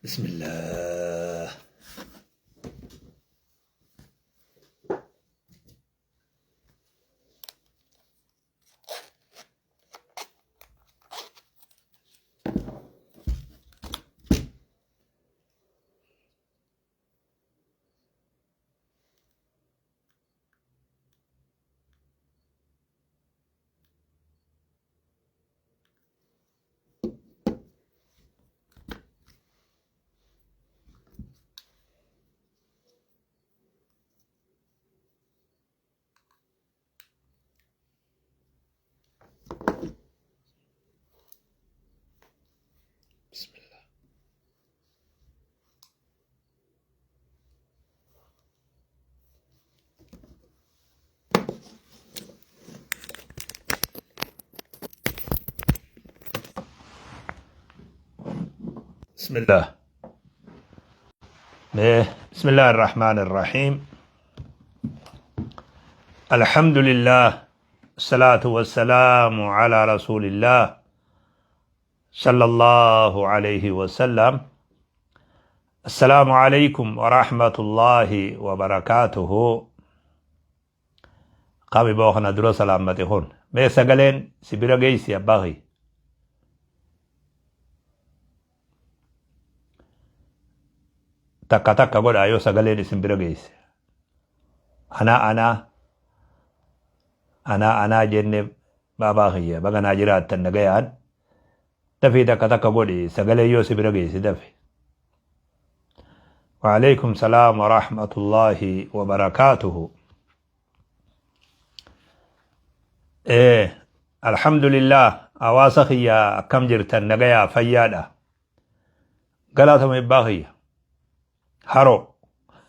Bismillah. Bismillah. Bismillah. Bismillah ar-Rahman ar-Rahim. Alhamdulillah. Salatu wassalamu ala Rasulillah. Sallallahu alayhi wa sallam. Assalaamu alaykum wa rahmatullahi wa barakaatuhu. Qabi boo kana dura salaammate kun. Mee sagaleen si bira geessi abbaa kiyya. Takka takka godhaa yoo sagaleen isin bira geesse. Anaa anaa anaa anaa jenne baabaa kiyya baga naa jiraattan nagayaan. Dafii takka takka godhi sagalee yoo si bira geesse dafi. Waalaikum salaam wa rahmatullahi wa barakaatuhu. Alhamdulillah, hawaasa kiyya, akkam jirtan? Nagayaa, fayyaadha? Galatama abbaa kiyya. Haroo.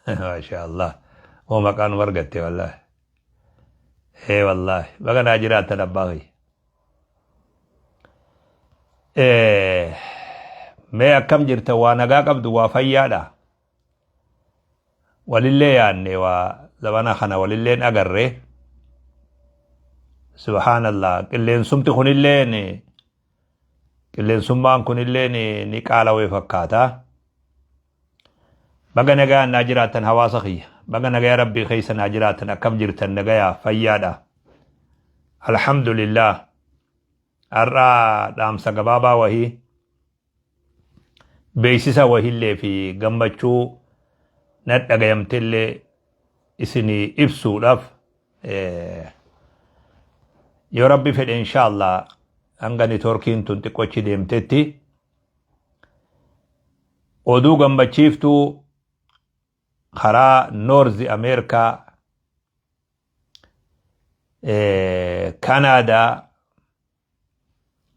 Maasha Allah. Oo, maqaan argatte wallahi. Ee wallahi. Baga naa jiraattan abbaa kiyya. Mee akkam jirtan? Waa nagaa qabdu? Waa fayyaadha? Walillee yaanne, waa zabana kana walilleen agarre. Subhaanallah, qilleensumti kunilleen, qilleensummaan kunilleen ni qaalawee fakkaata. Baga nagaan naa jiraattan hawaasa kiyya. Baga nagaya rabbii keessa naa jiraattan. Akkam jirtan? Nagayaa, fayyaadha? Alhamdulillah. Har'a dhaamsa gabaabaa wahii, beeksisa wahillee fi gammachuu na dhagayamtellee isinii ibsuudhaaf, yoo rabbi fedhe, inshallah, hanga networkiin tun xiqqochi deemtetti, oduu gammachiiftuu karaa North Ameerikaa, Kanaadaa,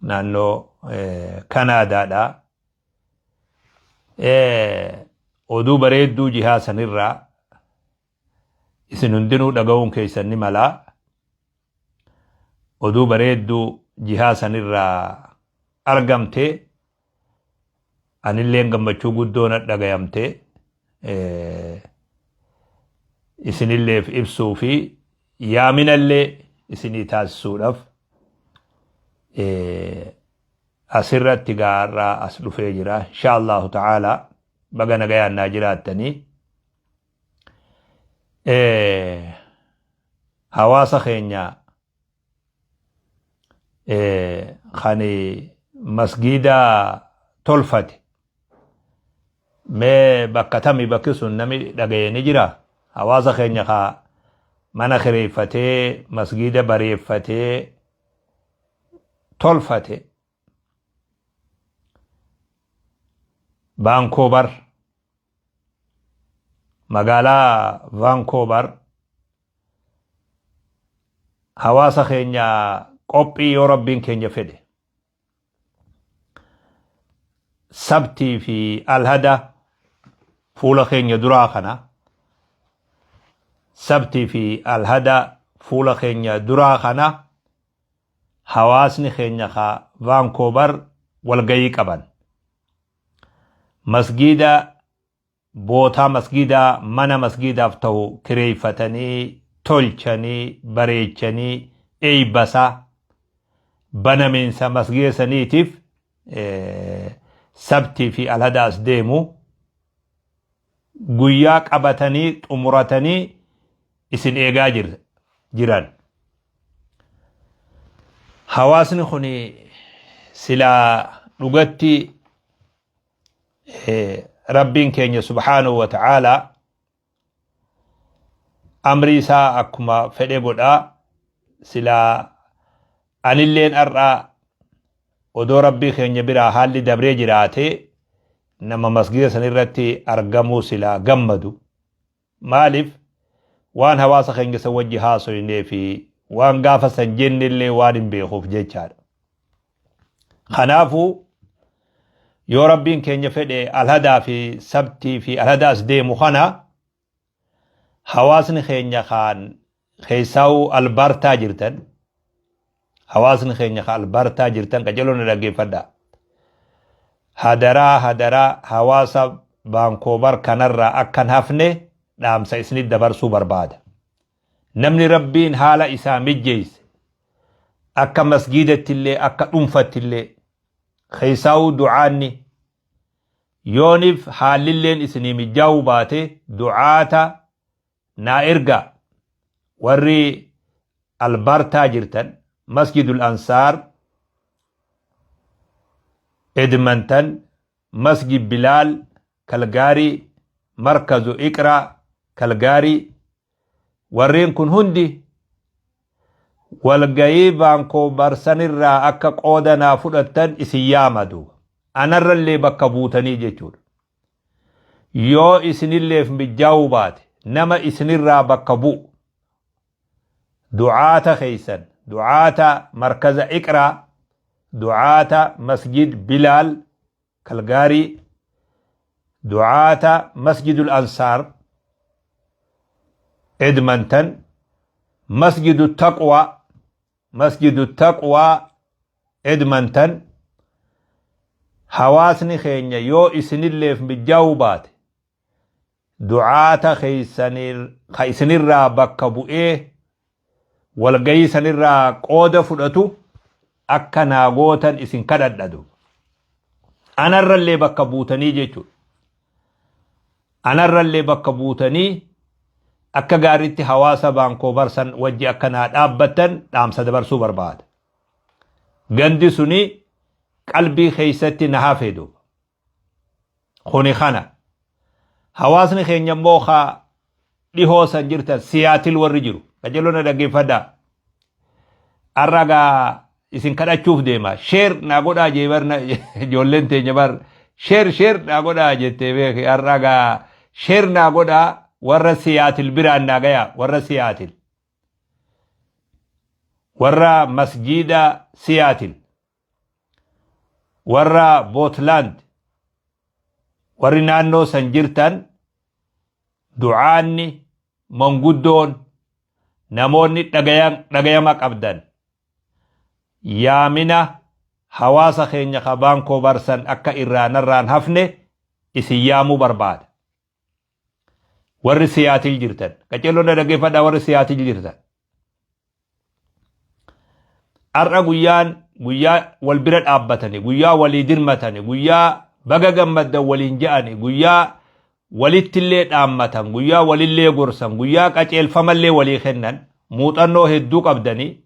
naannoo Kanaadaadha. Oduu bareedduu jihaa sanirraa isin hundinuu dhaga'uun keessan ni malaa. Oduu bareedduu jihaa sanirraa argamte, anilleen gammachuu guddoo na dhagayamte, isinilleef ibsuu fi yaaminallee isinii taasisuudhaaf asirratti gaarraa as dhufee jira. Insha Allahu ta'ala, baga nagayaan naa jiraattanii. Hawaasa keenya kan masgiida tolfate, mee bakka tami bakki sun nami dhagaye ni jira? Hawaasa keenya ka mana kireeffatee masgiida bareeffatee tolfate, Vancouver, magaalaa Vancouver, hawaasa keenya qophii, yoo rabbiin keenya fedhe, sabtii fi alhada fuula keenya duraa kana, sabtii fi alhada fuula keenya duraa kana, hawaasni keenya ka Vancouver walgayii qaban. Masgiida, bootaa masgiidaa, mana masgiidaaf ta'u kireeffatanii, tolchanii, bareechanii, eeybasaa banamiinsa masgiida saniitiif. Sabtii fi Alhada as deemu guyyaa qabatanii xumuratanii isin eegaa jiran. Hawaasni kun silaa dhugatti Rabbiin keenya subhaanahu wa ta'aalaa amrii isaa akkuma fedhe godhaa. Silaa anilleen har'aa odoo Rabbii keenya biraa haalli dabree jiraate nama masgida san irratti argamuu silaa gammadu. Maaliif? Waan hawaasa keenya san wajji haasoynee fi waan gaafa san jennellee waan hin beekuuf jechaadha. Kanaafuu yoo Rabbiin keenya fedhe Alhadaa fi Sabtii fi Alhada as deemu kana hawaasni keenya kaan keessaa'uu Albaartaa jirtan, hawaasni keenya ka Albaartaa jirtan, qajeeloo na dhaggeeffadha. Hadaraa, hadaraa, hawaasa Baankoobar kanarraa akkan hafne dhaamsa isinit dabarsuu barbaada. Namni Rabbiin haala isaa mijjeesse akka masgiidattillee akka dhuunfattillee, keessaa'uu du'aanni, yoonif haallilleen isinii mijjaa'uu baate, du'aata naa ergaa. Warri Albartaa jirtan, Masjidul Ansaar Edmonton, Masjid Bilaal Kalgaarii, Markazu Iqraa Kalgaarii, warreen kun hundi walgayii Vaankoobar sanirraa akka qooda naa fudhattan isin yaama duuba. Anarrallee bakka buutanii jechuudha. Yoo isinilleef mijjaa'uu baate nama isinirraa bakka bu'u, du'aata keessan, du'aata Markaza Iqraa, du'aata Masjid Bilaal Kalgaarii, du'aata Masjidul Ansaar Edmonton, Masjidu Taqwaa, Masjidu Taqwaa Edmonton, hawaasni keenya yoo isinilleef mijjaa'uu baate du'aata keessanii ka isinirraa bakka bu'ee walgayii sanirraa qooda fudhatu akka naa gootan isin kadhadha duuba. Anarrallee bakka buutanii jechuudha. Anarrallee bakka buutanii akka gaariitti hawaasa Baankoobar san wajji akka naa dhaabbattan dhaamsa dabarsuu barbaada. Gandi suni qalbii keessatti na hafe duuba. Kuni kana. Hawaasni keenya immoo ka dhihoo san jirtan, Siyaatil warri jiru. Qajeeloo na dhaggeeffadhaa. Har'a gaa isin kadhachuuf deema. Share naa godhaa jee bar, ijoolleen teenya bar share share naa godhaa jettee beeki. Har'a gaa share naa godhaa, warra Siyaatil biraan naa gayaa, warra Siyaatil. Warra masjiida Siyaatil. Warra Bootlaand, warri naannoo san jirtan, du'aanni, manguddoon, namoonni dhagayama qabdan, yaamina hawaasa keenya ka Baankoobar san akka irraa narraan hafne isin yaamuu barbaada. Warri Siyaatil jirtan, qaceelloo na dhaggeeffadhaa, warri Siyaatil jirtan. Har'a guyyaan guyyaa wal bira dhaabbatanii, guyyaa walii dirmatanii, guyyaa baga gammaddan waliin je'anii, guyyaa walittillee dhaammatan, guyyaa walillee gorsan, guyyaa qaceelfamallee walii kennan, muuxannoo hedduu qabdanii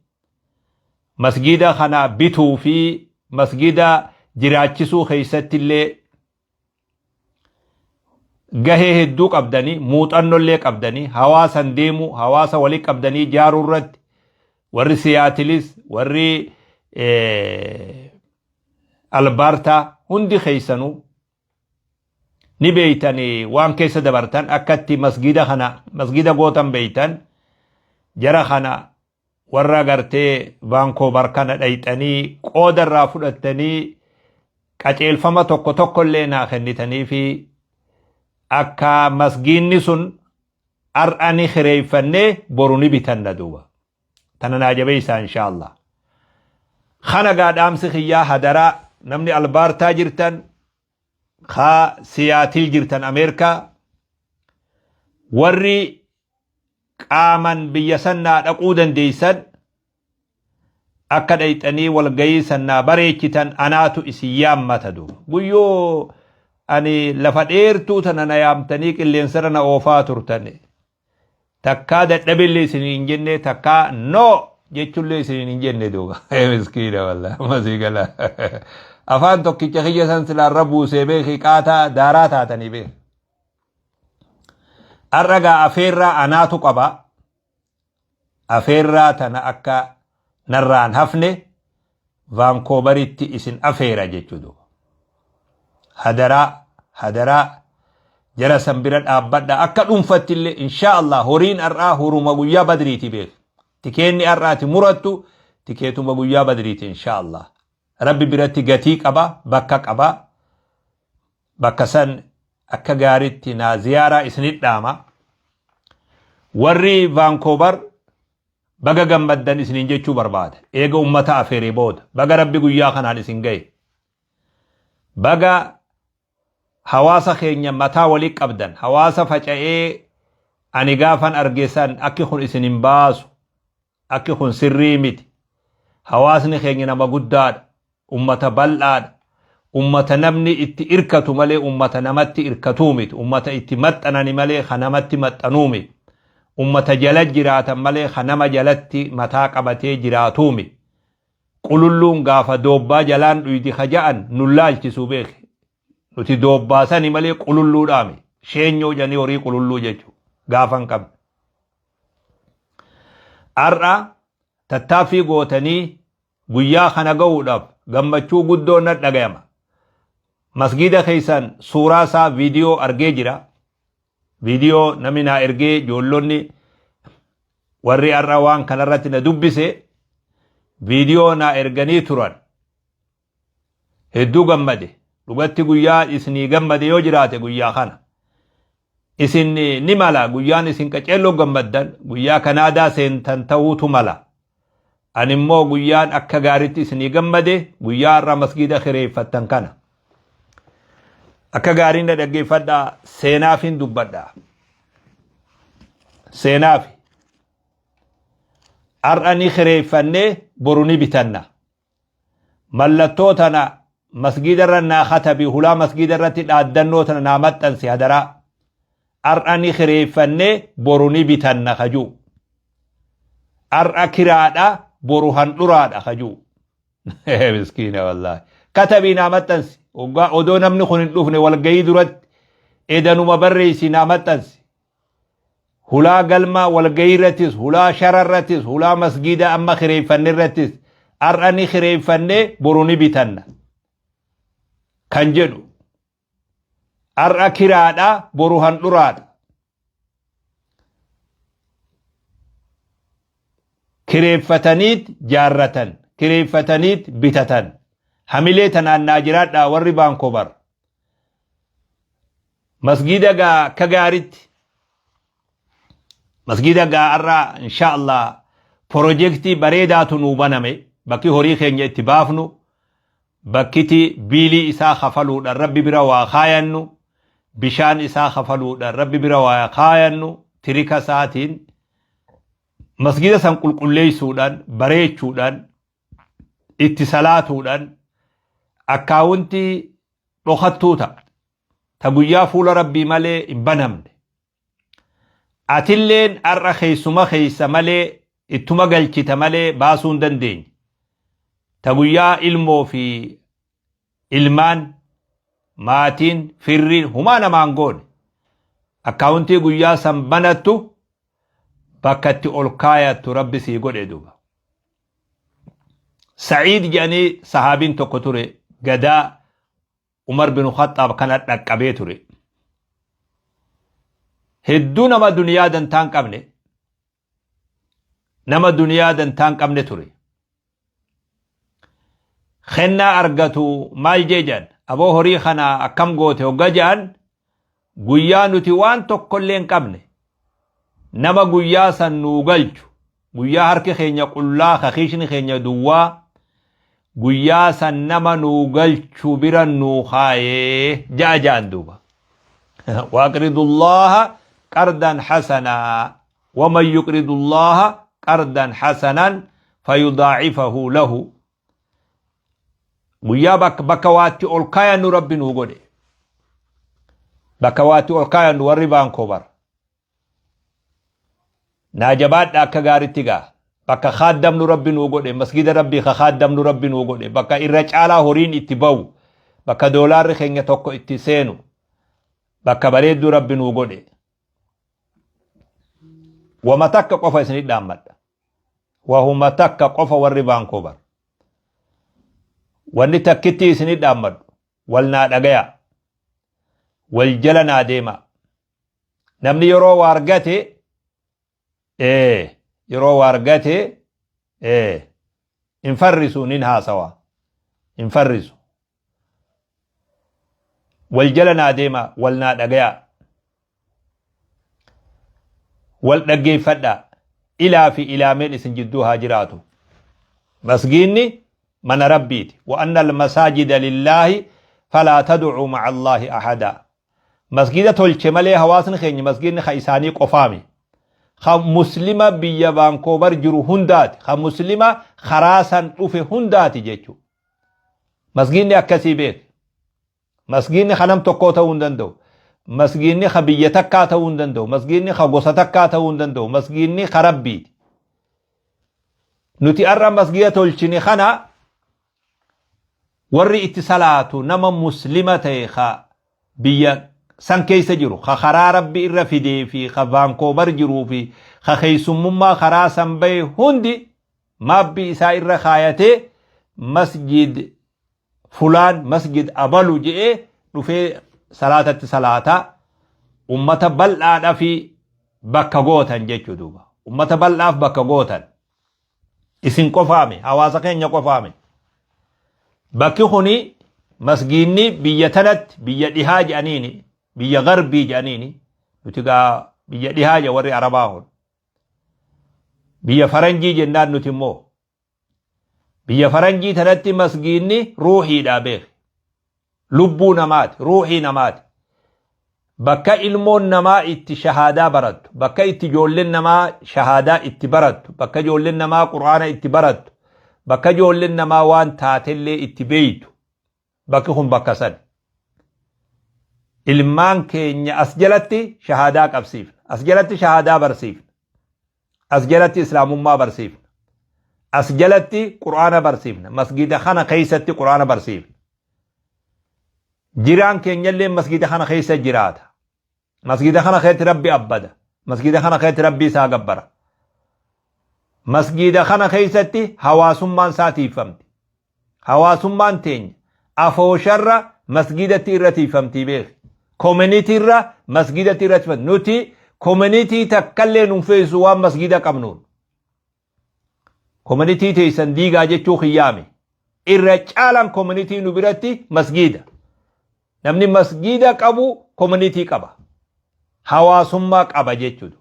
masgiida kana bituu fi masgiida jiraachisuu keessattillee gahee hedduu qabdanii, muuxannollee qabdanii, hawaasan deemuu, hawaasa walii qabdanii ijaaruu irratti, warri Siyaatilis, warri Albaartaa hundi keessanuu ni beeytanii, waan keessa dabartan, akkatti masgiida kana masgiida gootan beeytan. Jara kana, warra gartee Vaankoobar kana dhayxanii qooda irraa fudhattanii, qaceelfama tokko tokko illee naa kennitanii fi akka masgiinni sun har'a ni kireeffannee boru ni bitanna duuba. Tana naa jabeessaa inshaallah. Kana gaa dhaamsi kiyyaa, hadaraa, namni Albaartaa jirtan, kaa Siyaatil jirtan Ameerikaa, warri qaaman biyya sannaa dhaquu dandeessan. Akka dhayxanii walgayii san naa bareechitan anaatu isin yaammata duuba. Guyyoo ani lafa dheertuu tana na yaamtanii qilleensarra na oofaa turtan. Takkaa dadhabillee isiniin hin jenne, takkaa no jechuullee isiniin hin jenne duuba. Miskiina wallah amma sii gala. Afaan tokkicha kiyya san silaarra buusee beeki qaataa daaraa taatanii beeki. Har'a gaa afeerraa anaatu qaba. Afeerraa tana akka narraan hafne Vaankoobaritti isin afeera jechuu duuba. Hadaraa hadaraa jara san bira dhaabbadha akka dhuunfatti illee inshaa Allah horiin har'aa horuma guyyaa badriiti beek. Tikeenni har'aati murattu tikeetuma guyyaa badriiti inshaa Allah. Rabbi biratti gatii qaba, bakka qaba. Bakka san akka gaaritti naa ziyaaraa isinit dhaama. Warri Vaankobar baga gammaddan isiniin jechuu barbaada. Eega ummata afeeree booda. Baga Rabbi guyyaa kanaan isin gahe. Baga hawaasa keenya mataa walii qabdan. Hawaasa faca'ee ani gaafan arge san akki kun isin hin baasu. Akki kun sirrii miti. Hawaasni keenya nama guddaadha. Ummata bal'aadha. Ummata namni itti irkatu malee ummata namatti irkatuu miti. Ummata itti maxxanani malee ka namatti maxxanuu miti. Ummata jala jiraatan malee ka nama jalatti mataa qabatee jiraatuu miti. Qululluun gaafa doobbaa jalaan dhuydi ka ja'an nun laalchisu beeki. Nuti doobbaa sani malee qululluudhaa miti. Sheenyoo jedhanii horii qululluu jechuudha. Gaafa hin qabne. Har'a tattaaffii gootanii guyyaa kana ga'uudhaaf gammachuu guddoo na dhagayama. Masgiida keessan suuraa isaa viidiyoo argee jira. Viidiyoo namni naa ergee ijoollonni warri har'a waan kanarratti na dubbise viidiyoo naa erganii turan. Hedduu gammade. Dhugatti guyyaa isinii gammade yoo jiraate guyyaa kana. Isin ni mala guyyaan isin qaceelloo gammaddan guyyaa Kanaadaa seentan ta'uutu mala. Ani immoo guyyaan akka gaariitti isinii gammade guyyaa har'a masgiida kireeffattan kana. Akka gaariin na dhaggeeffadhaa seenaafin dubbadhaa. Seenaafi. Har'a ni kireeffannee boru ni bitanna. Mallattoo tana masgiida irra naa katabi, hulaa masgiida irratti dhaaddannoo tana naa maxxansi hadaraa. Har'a ni kireeffannee boru ni bitanna kajuu. Har'a kiraadha boru handhuraadha kajuu. Miskiina wallaahi. Katabii naa maxxansi. Hoggaa odoo namni kun hin dhufne walgahii duratti edanuma barreessi naa maxxansi. Hulaa galma walgahii irrattis, hulaa shara irrattis, hulaa masgiida amma kireeffanne irrattis har'a ni kireeffanne boru ni bitanna kan jedhu har'a kiraadha boru handhuraadha. Kireeffataniit jaarratan, kireeffataniit bitatan. Hamilee tanaan naa jiraadhaa warri Vaankobar. Masgiida gaa akka gaaritti masgiida gaa har'a insha Allah pirojektii bareedaatu nuu baname bakki horii keenya itti baafnu bakkiti biilii isaa kafaluudhaan rabbi bira waa kaayannu bishaan isaa kafaluudhaan rabbi bira waa kaayannu tirika isaatiin masgiida san qulqulleessuudhaan bareechuudhaan itti salaatuudhaan akkaawuntii dhokattuu ta'a. Ta guyyaa fuula rabbii malee hin banamne. Atilleen har'a keessuma keessa malee ittuma galchita malee baasuu hin dandeenye. Ta guyyaa ilmoo fi ilmaan maatiin firriin humaa namaan goone. Akkaawuntii guyyaa san banattu bakka itti ol kaayattu rabbi sii godhe duuba. Sa'iid jedhanii sahaabiin tokko ture gadaa Umar bin Khaxxaab kana dhaqqabee ture. Hedduu nama duniyaa dantaa hin qabne nama duniyaa dantaa hin qabne ture. Kennaa argatu maal jee jedhan aboo horii kana akkam goote hogga jedhan guyyaa nuti waan tokkollee hin qabne nama guyyaa san nuu galchu guyyaa harki keenya qullaa kakiishni keenya duwwaa guyyaa san nama nuu galchu bira nuu kaayee ja'a ja'an duuba waaqridullaha qardan hasanaa waman yuqridullaha qardan hasanan Fayudaacifahu lahu. Guyyaa bakka waatti ol kaayannu Rabbi nuu godhe. Bakka waatti ol kaayannu warri Vaankobar. Naa jabaadha akka gaaritti gaa. Bakka khaaddamnu Rabbi nuu godhe, masgida Rabbii ka khaaddamnu Rabbi nuu godhe, bakka irra caalaa horiin itti bahu, bakka doolaarri keenya tokko itti seenu, bakka bareedduu Rabbi nuu godhe. Wama takka qofa isinit dhaammadha. Wahuma takka qofa warri Vaankobar. Wanni takkitti isinit dhaammadhu. Wal naa dhagaya. Wal jala naa deema. Namni yeroo waa argate yeroo waa argate hin farrisu nin haasawa hin farrisu. Wal jala naa deema wal naa dhagaya. Wal dhaggeeffadha. Ilaa fi ilaameen isin jidduu haa jiraatu. Masgiinni mana Rabbiiti. Wa anna al-masaajida lillaahi falaa tad'uu ma'a Allaahi ahadaa. Masgiida tolche malee hawaasni keenya masgiidni ka isaanii qofaami. Ka muslima biyya Vaankoovar jiru hundaati. Ka muslima karaa san dhufe hundaati jechuudha. Masgiidni akkasii beek. Masgiidni ka nam tokkoo ta'uu hin danda'u. Masgiidni ka biyya takkaa ta'uu hin danda'u. Masgiidni ka gosa takkaa ta'uu hin danda'u. Masgiidni ka Rabbiiti. Nuti har'a masgiida tolchine kana warri itti salaatu nama muslima ta'e ka biyya san keessa jiru ka karaa Rabbi irra fidee fi ka Vaankoovar jiruu fi ka keessummummaa karaa san bahe hundi maabbii isaa irra kaayatee masjid fulaan masjid abalu je'ee dhufee salaatatti salaata ummata bal'aadhafi bakka gootan jechuu duuba ummata bal'aaf bakka gootan isin qofaame hawaasa keenya qofaame bakki kuni masgiinni biyya tanatti biyya dhihaa jedhaniini biyya garbii jedhaniini nuti gaa biyya dhihaa jedha warri arabaa kun biyya faranjii jennaan nuti immoo Biyya faranjii tanatti masgiinni ruuhiidha beeki. Lubbuu namaati, ruuhii namaati. Bakka ilmoon namaa itti shahaadaa barattu, bakka itti ijoolleen namaa shahaadaa itti barattu, bakka ijoolleen namaa qur'aana itti barattu, bakka ijoolleen namaa waan taatellee itti beeytu, bakki kun bakka sani. Ilmaan keenya as jalatti shahaadaa qabsiifna, as jalatti shahaadaa barsiifna. As jalatti islaamummaa barsiifna. As jalatti qur'aana barsiifna. Masgiida kana keessatti qur'aana barsiifna. Jiraan keenyallee masgiida kana keessa jiraata. Masgiida kana keessatti Rabbi abbada. Masgiida kana keessatti Rabbi isaa gabbara. Masgiida kana keessatti hawaasummaan isaa tiiffamti. Hawaasummaan teenya afoosharra masgiidatti irra tiifamtii beeki. Community irra masgiidatti irra tiifamti. Nuti community takkallee nun feesisu waan masgiida qabnuun. Community teessan diigaa jechuu kiyyaami. Irra caalaan community nu biratti masgiida. Namni masgiida qabu community qaba. Hawaasummaa qaba jechuudha.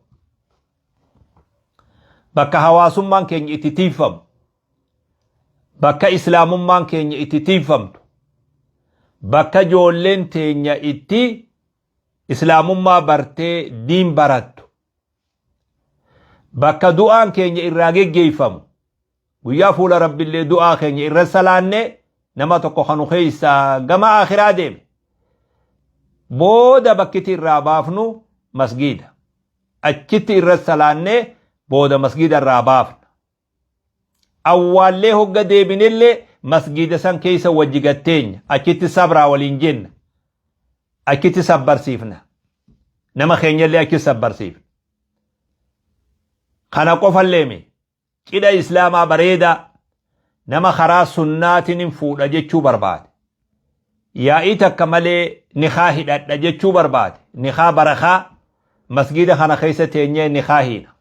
Bakka hawaasummaan keenya itti tiifamu Bakka islaamummaan keenya itti tiiyfamtu, bakka ijoolleen teenya itti islaamummaa bartee diin barattu, bakka du'aan keenya irraa geggeeyfamu, guyyaa fuula Rabbillee du'aa keenya irra salaanne nama tokko kanu keessaa gama aakhiraa deeme. Booda bakkiti irraa baafnu masgiida. Achitti irra salaannee booda masgiida irraa baafna. Awwaallee hogga deebinellee masgiida san keessa wajji gad teenya. Achitti sabraa waliin jenna. Achitti sabbarsiifna. Nama keenyallee achitti sabbarsiifna. Kana qofallee mi cidha islaamaa bareedaa nama karaa sunnaatiin hin fuudha jechuu barbaade. Yaa'ii takka malee nikaa hidhadha jechuu barbaade. Nikaa barakaa masgiida kana keessa teenyee nikaa hiina.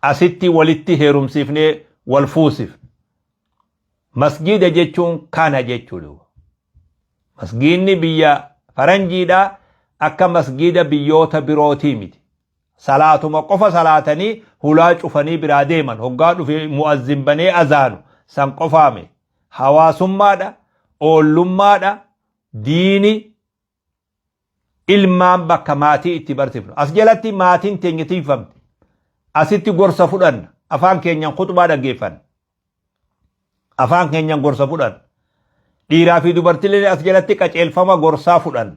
Asitti walitti heerumsiifnee wal fuusifna. Masgiida jechuun kana jechuudha. Masgiidni biyya faranjiidha akka masgiida biyyoota birootii miti. Salaatuma qofa salaatanii hulaa cufanii biraa deeman hoggaa dhufe mu'azzin banee azaanu san qofaame. Hawaasummaadha, oollummaadha, diini, ilmaan bakka maatii itti barsiifnu. As jalatti maatiin teenya tiifamti. Asitti gorsa fudhanna. Afaan keenyan khuxbaa dhaggeeffanna. Afaan keenyan gorsa fudhanna. Dhiiraa fi dubartiileen as jalatti qaceelfama gorsaa fudhanna.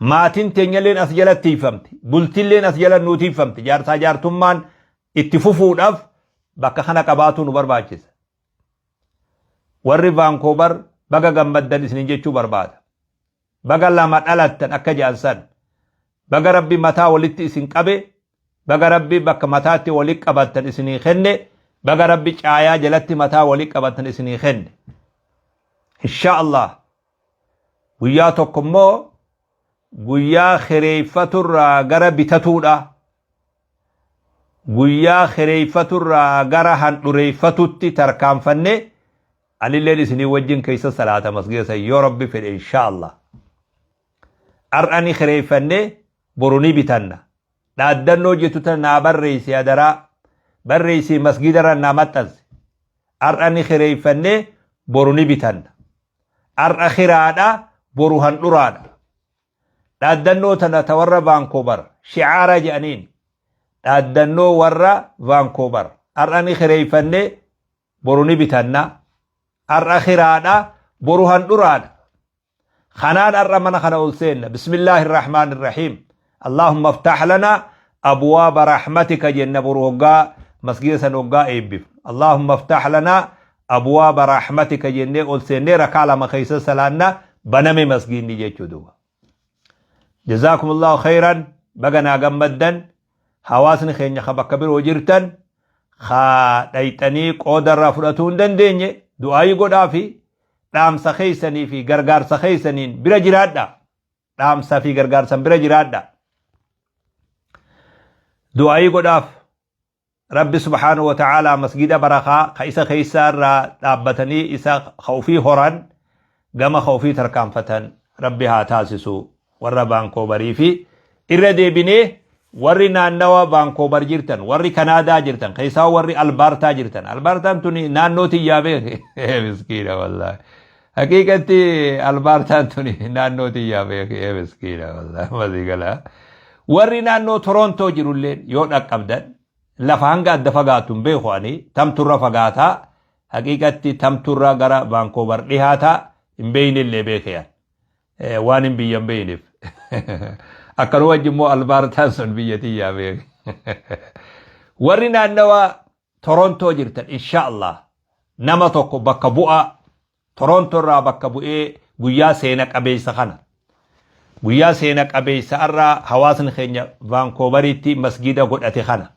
Maatiin teenyalleen as jalatti tiifamti. Bultilleen as jala nuu tiifamti. Jaarsaa jaartummaan itti fufuudhaaf bakka kana qabaatu nu barbaachisa. Warri Vaankoobar baga gammaddan isinin jechuu barbaada. Baga lama dhalattan akka jedhan san. Baga Rabbi mataa walitti isin qabe, baga Rabbi bakka mataatti wali qabattan isinii kenne, baga Rabbi caayaa jalatti mataa wali qabattan isinii kenne. Insha Allah guyyaa tokko immoo guyyaa kireeffaturraa gara bitatuudha. Guyyaa kireeffaturraa gara handhureeffatutti tarkaanfanne anilleen isinii wajjin keessa salaata masgiida san yoo Rabbi fedhe insha Allah. Har'a ni kireeffanne boru ni bitanna. Dhaaddannoo jettu tana naa barreessi adaraa. Barreessi masgiidarra naa maxxansi. Har'a ni kireeffanne boru ni bitanna. Har'a kiraadha boru handhuraadha. Dhaaddannoo tana ta warra Vaankoobar shi'aara jedhaniin. Dhaaddannoo warra Vaankoobar. Har'a ni kireeffanne boru ni bitanna. Har'a kiraadha boru handhuraadha. Kanaan har'a mana kana ol seenna. Bismillaahi irrahmaan irrahiim. Allahumma aftah lana abwaaba rahmatika jenna boru hoggaa masgida san hoggaa eebbifnu. Allahumma aftah lana abwaaba rahmatika jennee ol seennee rakaa lama keessa salaanna baname masgiinni jechuu duuba. Jazaakumullahu khayran, baga naa gammaddan. Hawaasni keenya ka bakka biroo jirtan ka dhayxanii qooda irraa fudhatuu hin dandeenye du'aayii godhaa fi dhaamsa keessanii fi gargaarsa keessaniin bira jiraadha. Dhaamsa fi gargaarsan bira jiraadha. Du'aayii godhaaf. Rabbi subhaanahu wa ta'aalaa masgida barakaa ka isa keessaa irraa dhaabbatanii isa ka ofii horan gama ka ofii tarkaanfatan Rabbi haa taasisu. Warra Vaankoobarii fi irra deebinee warri naannawa Vaankoobar jirtan, warri Kanaadaa jirtan, keessaa warri Albaartaa jirtan. Albaartaan tuni naannoo tiyyaa beeke. Miskiina wallaahi. Haqiiqatti Albaartaan tuni naannoo tiyyaa beeke. Miskiina wallaahi. Masii galaa. Warri naannoo Toroontoo jirullee yoo dhaqqabdan lafa hanga adda fagaatu hin beeku ani, tamturra fagaataa, haqiiqatti tamturra gara Vaankoobar dhihaataa hin beeynellee beeke an. Waan hin biyya hin beeyneef. Akkanuma wajji immoo Albaartaan sun biyya tiyyaa beeke. Warri naannawa Torontoo jirtan insha Allah nama tokko bakka bu'aa Torontoo irraa bakka bu'ee guyyaa seena qabeessa kana, guyyaa seena qabeessa irraa hawaasni keenya Vaankoobariitti masgiida godhate kana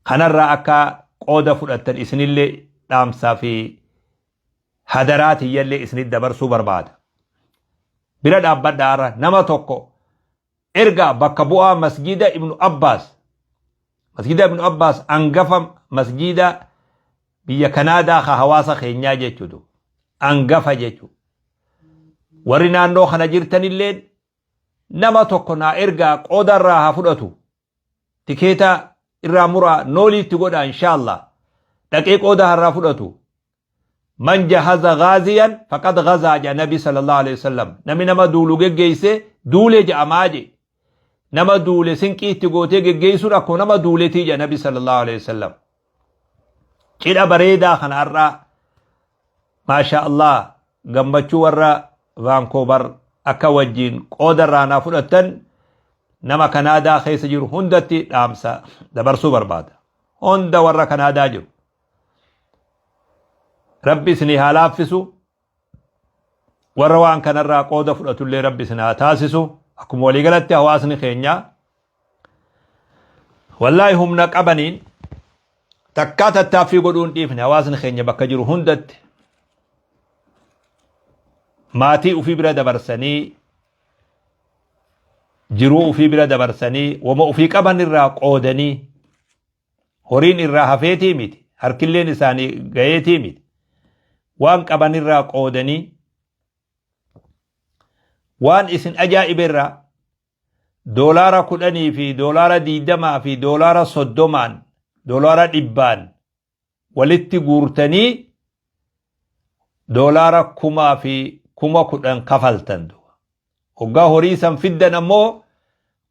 kanarraa akka qooda fudhattan isinillee dhaamsaa fi hadaraa tiyyallee isinit dabarsuu barbaada. Bira dhaabbadhaa, har'a nama tokko erga bakka bu'aa masgiida Ibnu Abbaas, masgiida Ibnu Abbaas angafa masgiida biyya Kanaadaa ka hawaasa keenyaa jechuudha. Angafa jechuudha. Warri naannoo kana jirtanillee nama tokko naa ergaa, qooda irraa haa fudhatu. Tikeeta irraa muraa, noolii itti godhaa, inshaallah. Dhaqee qooda harraa fudhatu. Man jahaza gaaziyan faqad gazaa jedha Nabi sallallahu alaihi wasallam. Namni nama duulu geggeesse duule jedhamaa jedhe. Nama duule sinqii itti gootee geggeessuun akkuma nama duuletii jedha Nabi sallallahu alaihi wasallam. Cidha bareedaa kana har'aa maasha Allah gammachuu warra Vaankoobar akka wajjiin qooda irraa naa fudhattan nama Kanaadaa keessa jiru hundatti dhaamsa dabarsuu barbaada. Hunda warra Kanaadaa jiru. Rabbi isinii haa laaffisu. Warra waan kanarraa qooda fudhatullee Rabbi isin haa taasisu. Akkuma waliigalatti hawaasni keenya wallaahi humna qabaniin takkaa tattaaffii godhuu hin dhiifne. Hawaasni keenya bakka jiru hundatti maatii ofii bira dabarsanii, jiruu ofii bira dabarsanii, wama ofii qaban irraa qoodanii, horiin irraa hafeetii miti, harkilleen isaanii gaheetii miti, waan qaban irraa qoodanii. Waan isin ajaa'ibe irraa $10 fi $20 fi $30n $100n walitti guurtanii 10,000 fi 10,000 kafaltan. Hoggaa horii san fiddan ammoo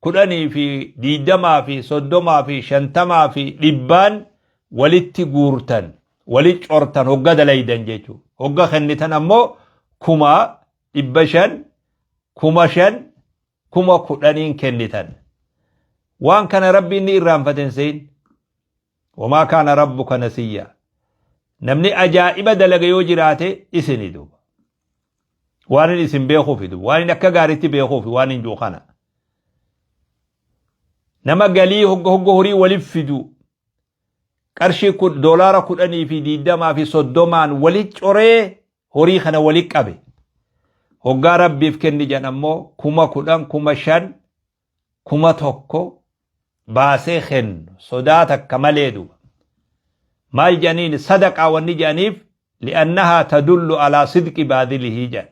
10 fi 20 fi 30 fi 50 fi dhibbaan walitti guurtan, wali cortan hogga dalaydan jechuudha. Hogga kennitan ammoo 500,000, 5,000, 10,000n kennitan. Waan kana Rabbiin ni irraanfate hin sehin. Wamaa kaana rabbuka nasiyya. Namni ajaa'iba dalaga yoo jiraate isini duuba. Waan inni isin beekuufi duuba. Waan inni akka gaariitti beekuufi waan hin jiru kana. Nama galii hogga hogga horii waliif fidu qarshii doolaara 10 fi 20 fi 30n wali coree horii kana wali qabe. Hoggaa Rabbiif kenni jedhan ammoo 10,000, 5,000, 1,000 baasee kennu sodaa takka malee duuba. Maal jedhaniin sadaqaa wanni jedhaniif li'annahaa tadullu alaa sidqi baadilihii jedhan.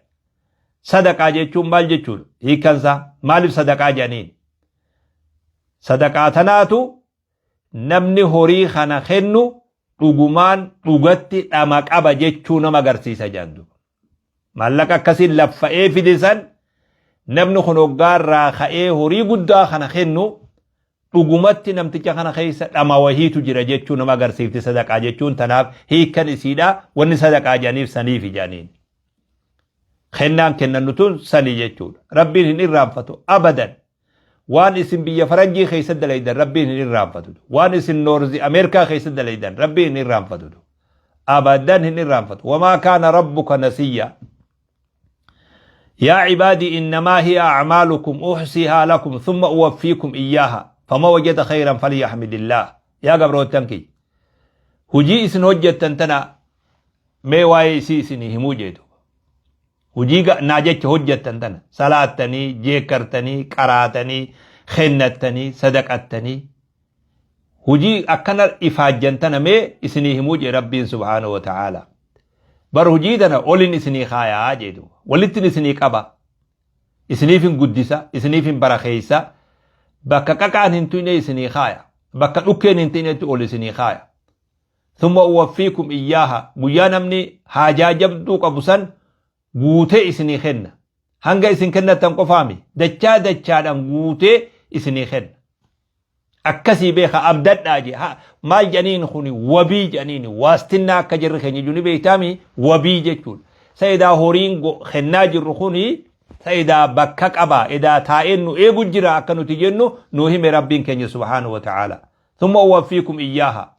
Sadaqaa jechuun maal jechuudha? Hiikkansaa maaliif sadaqaa jedhaniin? Sadaqaa tanaatu namni horii kana kennu dhugumaan dhugatti dhama qaba jechuu nama agarsiisa jedhan duuba. Maallaqa akkasiin laffa'ee fide san namni kun hoggaa irraa ka'ee horii guddaa kana kennu dhugumatti namticha kana keessa dhama wahiitu jira jechuu nama agarsiifti sadaqaa jechuun tanaaf hiikkan isiidha wanni sadaqaa jedhaniif saniifi jedhaniin. Kennaan kennannu tun sanii jechuudha. Rabbiin hin irraanfatu abadan. Waan isin biyya faranjii keessa dalaydan Rabbiin hin irraanfatu. Waan isin Noorzi Ameerikaa keessa dalaydan Rabbiin hin irraanfatu. Abadan hin irraanfatu. Wamaa kaana rabbuka nasiyya. Yaa cibaadii innamaa hiya acmaalukum uxsihaa lakum thumma uwaffiikum iyyaaha fama wajada khayran falyahmidillah. Yaa gabroottan kiyya. Hujii isin hojjettan tana mee waa'ee isii isinii himuu jeetu. Hujii naa jecha hojjettan tana salaattanii, jeekkartanii, qaraatanii, kennattanii, sadaqattanii hujii akkana ifaajjan tana mee isinii himuu jee Rabbiin subhaanahu wa ta'aala. Bar hujii tana olin isinii kaayaa jee duuba. Walittin isinii qaba. Isiniif hin guddisa, isiniif hin barakeessa. Bakka qaqaan hin tuyne isinii kaaya. Bakka dhukkeen hin tuynetti ol isinii kaaya. Thumma uwaffiikum iyyaaha guyyaa namni haajaa jabduu qabu san guutee isinii kenna. Hanga isin kennattan qofaami dachaa dachaadhaan guutee isinii kenna. Akkasii beeka abdadhaa jee maal jedhaniin kuni wabii jedhaniin waastinnaa akka jarri keenya jiru ni beektaami wabii jechuudha. Sa edaa horiin kennaa jirru kuni sa edaa bakka qaba edaa taa'een nu eegu jira akka nuti jennu nu hime Rabbiin keenya subhaanahu wa ta'aala. Thumma uwaffiikum iyyaaha.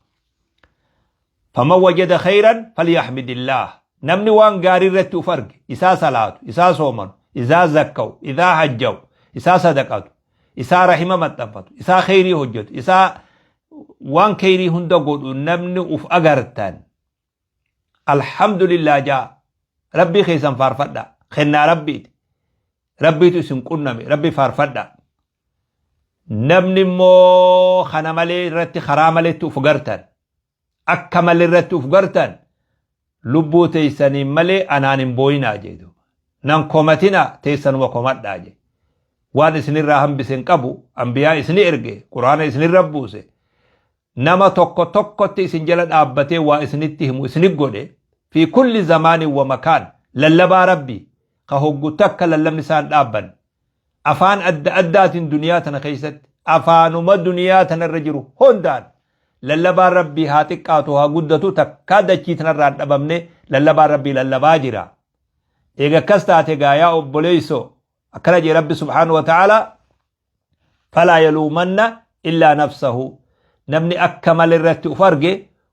Faman wajada khayran falyahmidillaah. Namni waan gaarii irratti uf arge, isaa salaatu, isaa soomanu, isaa zakka'u, isaa hajja'u, isaa sadaqatu, isaa rahima maxxanfatu, isaa kheyrii hojjetu, isaa waan kheyrii hunda godhu namni uf agartan. Alhamdulillah jaa. Rabbii keessan faarfadha. Kennaa Rabbiiti. Rabbiitu isin qunname. Rabbi faarfadha. Namni immoo kana malee irratti karaa maletti uf gartan akka malee irratti uf gartan lubbuu teessaniin malee anaan hin booyinaa jee duuba. Nan komatinaa teessanuma komadhaa jee. Waan isinirraa hambise hin qabu anbiyaa isini erge quraana isinirra buuse nama tokko tokkotti isin jala dhaabbatee waa isinitti himu isini godhe fi kulli zamaanin wa makaan lallabaa Rabbii ka hoggu takka lallabni isaan dhaabbanne afaan adda addaatiin duniyaa tana keessatti afaanuma duniyaa tanarra jiru hundaan lallabaan Rabbii haa xiqqaatu haa guddatu takkaa dachii tanarraa hin dhabamne lallabaan Rabbii lallabaa jira. Eega akkas taate gaa yaa obboleessoo akkana jee Rabbi subhaanahu wa ta'aalaa falaa yaluumanna illaa nafsahu namni akka malee irratti uf arge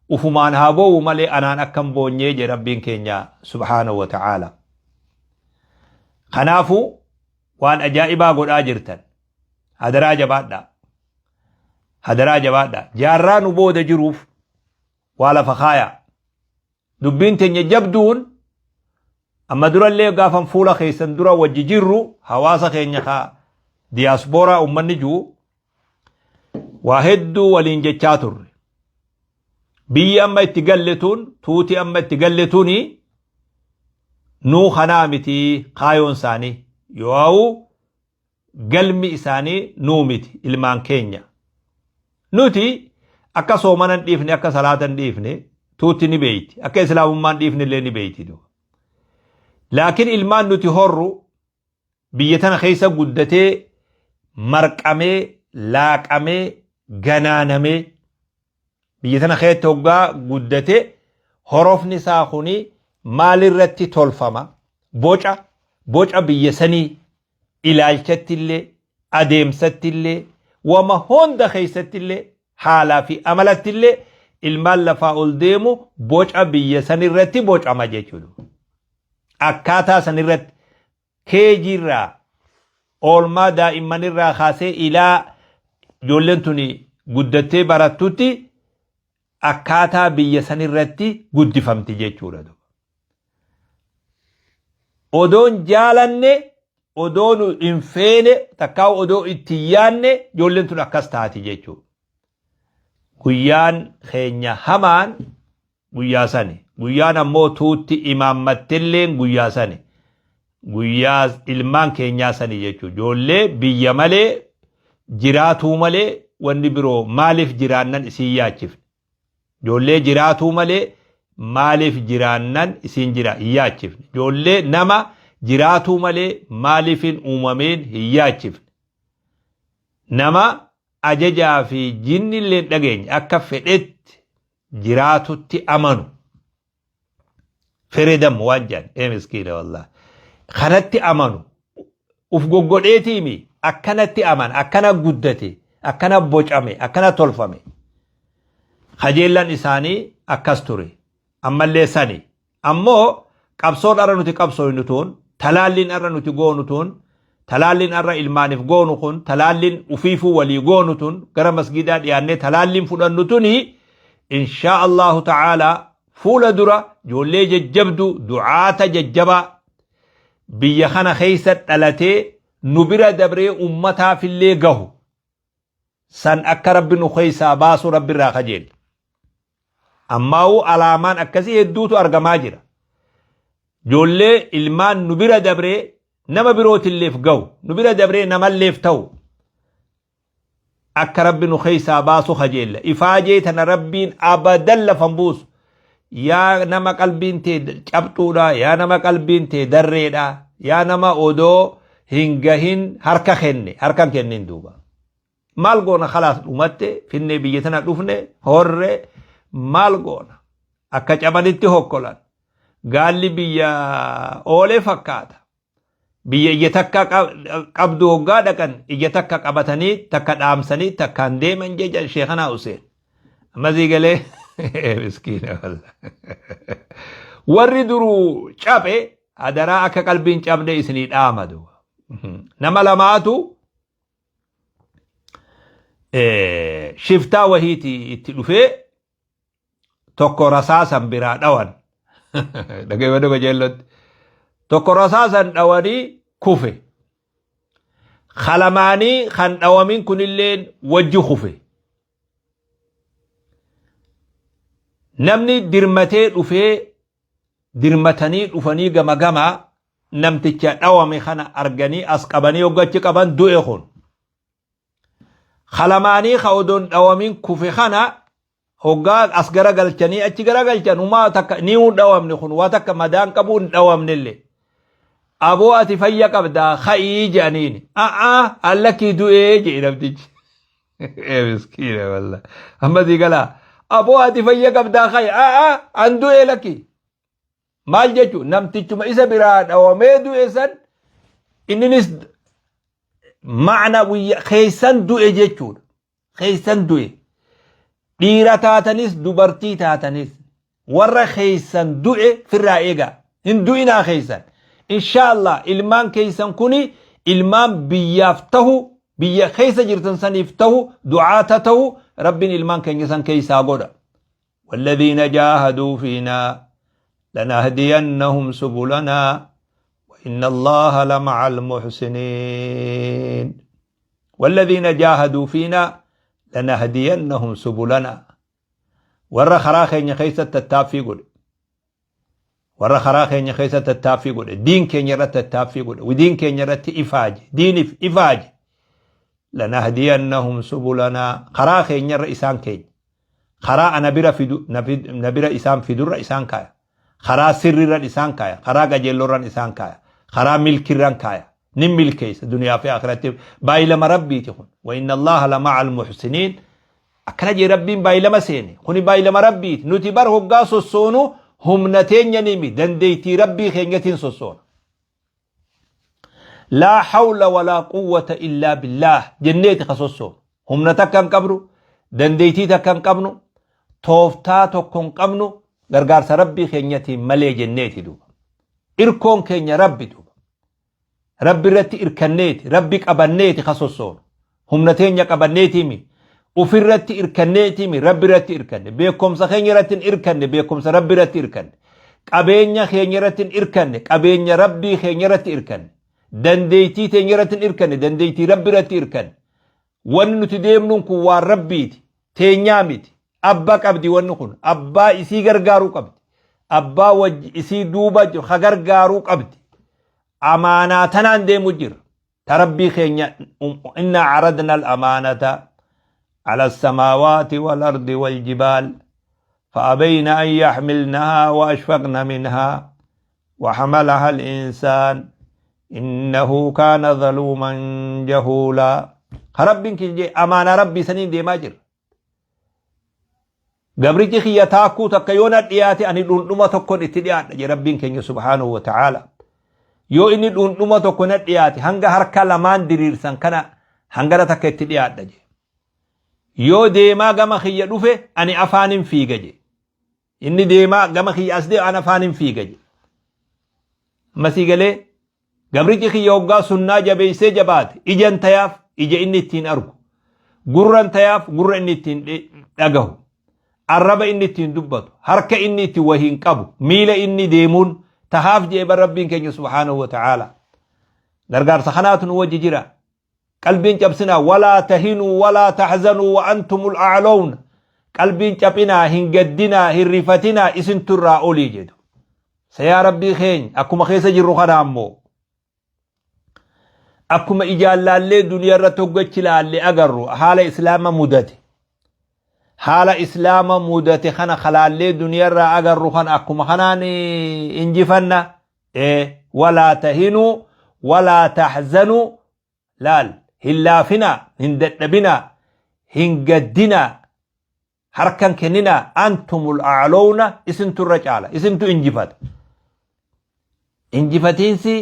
ufumaan haa boo'u malee anaan akka hin boonyee jee Rabbiin keenya subhaanahu wa ta'aala. Kanaafuu waan ajaa'ibaa godhaa jirtan hadaraa jabaadhaa. Hadaraa jabaadhaa. Jaarraa nu booda jiruuf waa lafa kaayaa. Dubbiin teenya jabduun amma durallee gaafan fuula keessan dura wajji jirru hawaasa keenya ka diyaaspooraa ummanni jiru waa hedduu waliin jechaa turre. Biyyi amma itti galle tun tuuti amma itti galle tuni nuu kanaa miti kaayoon isaanii yoo galmi isaanii nuu miti ilmaan keenya. Nuti akka soomana hin dhiifne akka salaata hin dhiifne tuutti ni beeyti akka islaamummaa hin dhiifne illee ni beeyti duuba. Laakiin ilmaan nuti horru biyya tana keessa guddatee marqamee, laaqamee, ganaanamee biyya tana keessatti hoggaa guddate, horofni isaa kuni maalirratti tolfama? Boca biyya sanii ilaalchatti illee, adeemsatti illee, wama hunda keessatti illee, haalaa fi amalatti illee ilmaan lafaa ol deemu boca biyya sanirratti bocama jechuudha. Akkaataa sanirratti keejiirraa, oolmaa daa'immanirraa kaasee ilaa ijoolleen tuni guddattee barattutti akkaataa biyya sanirratti guddifamti jechuudha. Odoon jaalanne, odoo nu hin feene, takkaa odoo itti hin yaanne ijoolleen tun akkas taati jechuudha. Guyyaan keenya hamaan guyyaa sani. Guyyaan ammoo tuutti imaammattelleen guyyaa sani. Guyyaa ilmaan keenyaa sani jechuudha. Ijoollee biyya malee jiraatuu malee wanni biroo maaliif jiraannan isiin yaachifne. Ijoollee jiraatuu malee maaliif jiraannan isiin jira hin yaachifne. Ijoollee nama jiraatuu malee maaliif hin uumameen hin yaachifne. Nama ajajaa fi jinni illee hin dhageenye akka fedhetti jiraatutti amanu. Freedom waan jedhan ee miskiina wallah. Kanatti amanu uf goggodheetiimi akkanatti amana, akkana guddate, akkana bocame, akkana tolfame. Kajeellan isaanii akkas ture, ammallee sani. Ammoo qabsoon arra nuti qabsooynu tun, talaalliin arra nuti goonu tun, talaalliin arra ilmaaniif goonu kun, talaalliin ufiifuu walii goonu tun, gara masgiidaa dhiyaannee talaalliin fudhannu tuni, inshaa Allahu ta'aalaa fuula dura ijoollee jajjabdu, du'aata jajjabaa biyya kana keessa dhalatee nu bira dabree ummataafillee gahu san akka Rabbi nu keessaa baasu Rabbi irraa kajeella. Ammaa'uu alaamaan akkasii hedduutu argamaa jira. Ijoollee ilmaan nu bira dabree nama birootilleef gahu, nu bira dabree namalleef ta'u akka Rabbi nu keessaa baasu kajeella. Ifaajee tana Rabbiin abadan lafan buusu. Yaa nama qalbiin tee cabxuudha, yaa nama qalbiin tee darreedha, yaa nama odoo hin gahin harka kenne, harka hin kennin duuba. Maal goona, khalaas dhumatte, finnee biyya tana dhufne horre, maal goona? Akka cabanitti hokkolan. Gaalli biyya oolee fakkaata. Biyya ija takka qabdu hoggaa dhaqan ija takka qabatanii, takka dhaamsanii, takkaan deeman jecha Sheekanaa Huseen. Ammasii galee miskiina wallah. Warri duruu caphe adaraa akka qalbiin cabne isinii dhaama duuba. Nama lamaatu shiftaa wahiiti itti dhufee tokko rasaasan biraa dhawan. Dhageeffadhu qajeellotti. Tokko rasaasan dhawanii kufe. Kalamaanii kan dhawamin kunilleen wajji kufe. Namni dirmatee dhufee, dirmatanii dhufanii gama gamaa namticha dhawame kana arganii as qabanii hoggachi qaban du'e kun. Kalamaanii ka odoon dhawamin kufe kana hoggaa as garagalchanii achi garagalchan humaa takka ni hin dhawamne kun, waa takka madaan qabu hin dhawamnellee. Aboo, ati fayya qabdaa, ka'ii jedhaniini. A'aa, allakkii, du'ee jedhe namtichi. Ee miskiina wallah. Amma sii galaa. Aboo, ati fayya qabdaa, ka'i. A'aa, an du'ee lakki. Maal jechuun, namtichuma isa biraa dhawamee du'e san inninis ma'ana keessan du'e jechuudha. Keessan du'e. Dhiira taatanis dubartii taatanis warra keessan du'e firraa eegaa. Hin du'inaa keessan. Inshaallah ilmaan keessan kuni ilmaan biyyaaf tahu, biyya keessa jirtan saniif tahu, du'aata tahu Rabbiin ilmaan keenya san keessaa godha. والذين جاهدوا فينا لنهدينهم سبلنا وإن الله لمع المحسنين. والذين جاهدوا فينا لنهدينهم سبلنا. Warra karaa keenya keessa tattaaffii godhe, warra karaa keenya keessa tattaaffii godhe, diin keenya irratti tattaaffii godhe, diin keenya irratti ifaaje, diiniif ifaaje, لنهدينهم سبلنا, karaa keenya irra isaan keenya, karaa ana bira fidu, na bira isaan fidurra isaan kaaya, karaa sirrirran isaan kaaya, karaa qajeellorran isaan kaaya, karaa milkirran kaaya. Ni milkeessa duniyaa fi akhiratti baay'ilama Rabbiiti kun. Wa inna Allaha la ma'al muhsiniin. Akkana jee Rabbiin baay'ilama seene. Kuni baay'ilama Rabbiiti. Nuti bar hoggaa sossoonu humna teenya nimi dandeettii Rabbii keenyatiin sossoona. Laa hawla walaa quwwata illaa billaah jenneeti ka sossoonu. Humna takka hin qabnu, dandeettii takka hin qabnu, tooftaa tokko hin qabnu gargaarsa Rabbii keenyatiin malee jenneeti duuba. Irkoon keenya Rabbi duuba. Rabbi irratti irkanneeti, Rabbi qabanneeti ka sossoonu. Humna teenya qabanneetiimi. Ufirratti irkanneetiimi Rabbi irratti irkanne. Beekumsa keenya irratti hin irkanne, beekumsa Rabbi irratti irkanne. Qabeenya keenya irratti hin irkanne, qabeenya Rabbii keenya irratti irkanne. Dandeettii teenya irratti hin irkanne, dandeettii Rabbi irratti irkanne. Wanni nuti deemnuun kun waan Rabbiiti, teenyaa miti. Abba qabdi wanni kun, abbaa isii gargaaruu qabdi. Abbaa wajji isii duuba jiru ka gargaaruu qabdi. Amaanaa tanaan deemu jira. Ta Rabbii keenya innaa caradna al-amaanata ala as-samaawaati wal-ardi wal-jibaal فأبين أن يحملنها وأشفقن منها وحملها الإنسان إنه كان ظلوما جهولا رب كي أمانة ربي سنين دي ماجر Gabrichi kiyya taakkuu takka yoo na dhiyaate ani dhundhuma tokkon itti dhiyaadha jedhe Rabbiin keenya subhaanahu wa ta'aala. Yoo inni dhundhuma tokko na dhiyaate hanga harka lamaan diriirsan kana hangana takka itti dhiyaadha jedhe. Yoo deemaa gama kiyya dhufe ani afaanin fiiga jedhe. Inni deemaa gama kiyya as deemu ana afaanin fiiga jedhe. Amma sii galee Gabrichi kiyya hoggaa sunnaa jabeessee jabaate ijan tayaaf ija inni ittiin argu, gurran tayaaf gurra inni ittiin dhagahu, arraba inni ittiin dubbatu, harka inni itti wahiin qabu, miila inni deemuun tahaaf jee bar Rabbiin keenya subhaanahu wa ta'aala. Gargaarsa kanaatu nu wajji jira. Qalbiin cabsinaa walaa tahinuu walaa tahzanuu wa antumul a'lawna. Qalbiin caphinaa hin gaddinaa hin rifatinaa isintu irraa olii jedhu. Sa yaa Rabbii keenya akkuma keessa jirru kana ammoo akkuma ijaan laallee duniyaa irratti hoggachi laalle agarru haala islaama mudate haala islaama mudate kana kalaallee duniyaa irraa agarru kana akkuma kanaan injifanna ee walaa tahinuu walaa tahzanuu laal hin laafinaa hin dadhabinaa hin gaddinaa harkan kenninaa antumul a'lowna isintu irra caala isintu injifata injifatiinsi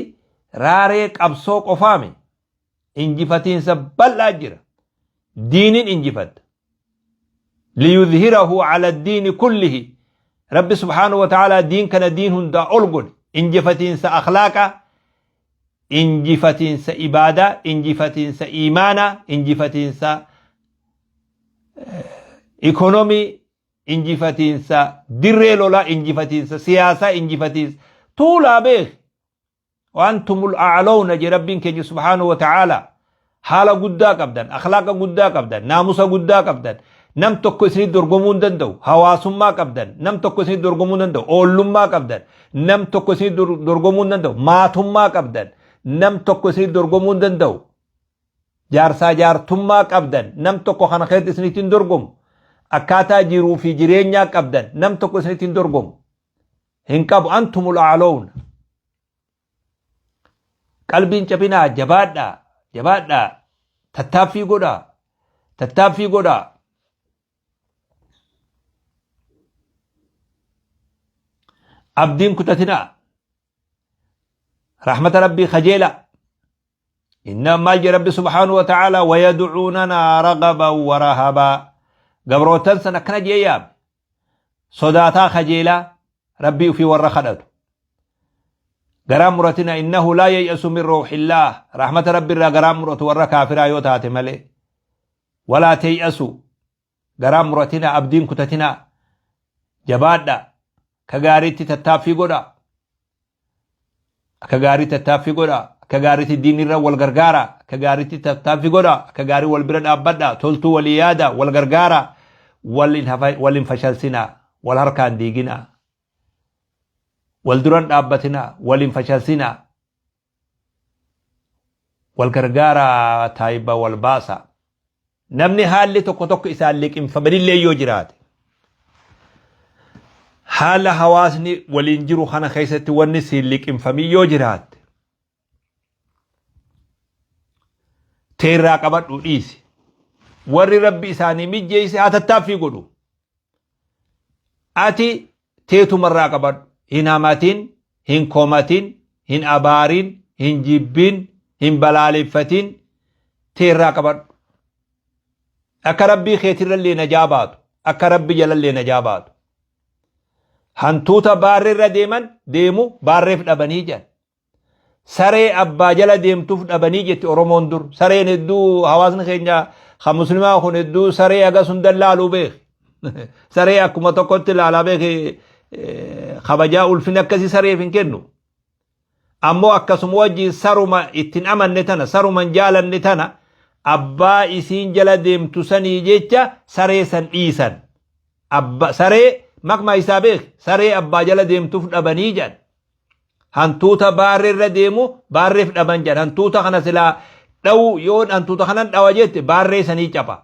raaree qabsoo qofaami injifatiinsa bal'aa jira diinin injifatta liyudhirahu ala diini kullihi rabbi subhaanahu wa ta'aalaa diin kana diin hundaa ol godhe injifatiinsa akhlaaqa injifatiinsa ibaadaa injifatiinsa iimaanaa injifatiinsa ikonomii injifatiinsa dirree lolaa injifatiinsa siyaasaa injifatiinsa tuulaa beeki Waantumul a'lawna jee Rabbiin keenya subhaanahu wa ta'aala haala guddaa qabdan, akhlaaqa guddaa qabdan, naamusa guddaa qabdan, nam tokko isinit dorgomuu hin danda'u, hawaasummaa qabdan, nam tokko isinit dorgomuu hin danda'u, oollummaa qabdan, nam tokko isinit dorgomuu hin danda'u, maatummaa qabdan, nam tokko isinit dorgomuu hin danda'u, jaarsaa jaartummaa qabdan, nam tokko kana keessatti isinitti hin dorgomu, akkaataa jiruu fi jireenyaa qabdan, nam tokko isinitti hin dorgomu. Hin qabu antumul a'lawna. Qalbiin cabinaa jabaadhaa jabaadhaa tattaaffii godhaa tattaaffii godhaa. Abdiin kutatinaa. Rahmata Rabbii kajeelaa. Inna maal jedhe Rabbi subhaanahu wa ta'ala wayad'uunanaa ragaban wa rahabaa. Gabrootan san akkana jee yaame. Sodaataa kajeelaa Rabbii ufii warra kadhatu. Garaa muratina innahu laa yay'asu min rawhillaah. Rahmata Rabbi irraa garaa muratu warra kaafiraa yoo taate malee. Walaa tay'asu. Garaa muratina abdiin kutatina. Jabaadha. Ka gaariitti tattaaffii godha. Akka gaarii tattaaffii godha. Akka gaariitti diinni irra wal gargaara. Akka gaariitti tattaaffii godha. Akka gaarii wal bira dhaabbadha. Toltuu walii yaada. Wal gargaara. Wal hin fashalsinaa. Wal harkaan diiginaa. Wal duran dhaabbatinaa. Wal hin fashalsinaa. Wal gargaara taayiba wal baasa. Namni haalli tokko tokko isaan liqimfamanillee yoo jiraate. Haala hawaasni waliin jiru kana keessatti wanni siin liqimfamin yoo jiraatte. Teerraa qabadhu dhiisi. Warri Rabbi isaanii mijjeeyse haa tattaaffii godhu. Ati teetumarraa qabadhu. Hin hamatin, hin komatin, hin abaarin, hin jibbin, hin balaaleffatin teerraa qabadhu. Akka Rabbii keetirrallee najaa baatu. Akka Rabbi jalallee najaa baatu. Hantuuta baarreerra deeman deemu baarreef dhabanii jedhan. Saree abbaa jala deemtuuf dhabanii jetti Oromoon dur. Sareen hedduu hawaasni keenya kan muslimaa kun hedduu saree hagas hunda laaluu beeki. Saree akkuma tokkotti laalaa beeki kabajaa ulfina akkasii sareef hin kennu. Ammoo akkasuma wajjin saruma ittiin amanne tana saruma hin jaalanne tana abbaa isiin jala deemtu sanii jecha saree san dhiisan. Abba saree maqmaa isaa beeki saree abbaa jala deemtuuf dhabanii jedhan. Hantuuta baarree irra deemu baarreef dhaban jedhan. Hantuuta kana silaa dhawu yoo hantuuta kanan dhawa jette baarree sanii capa.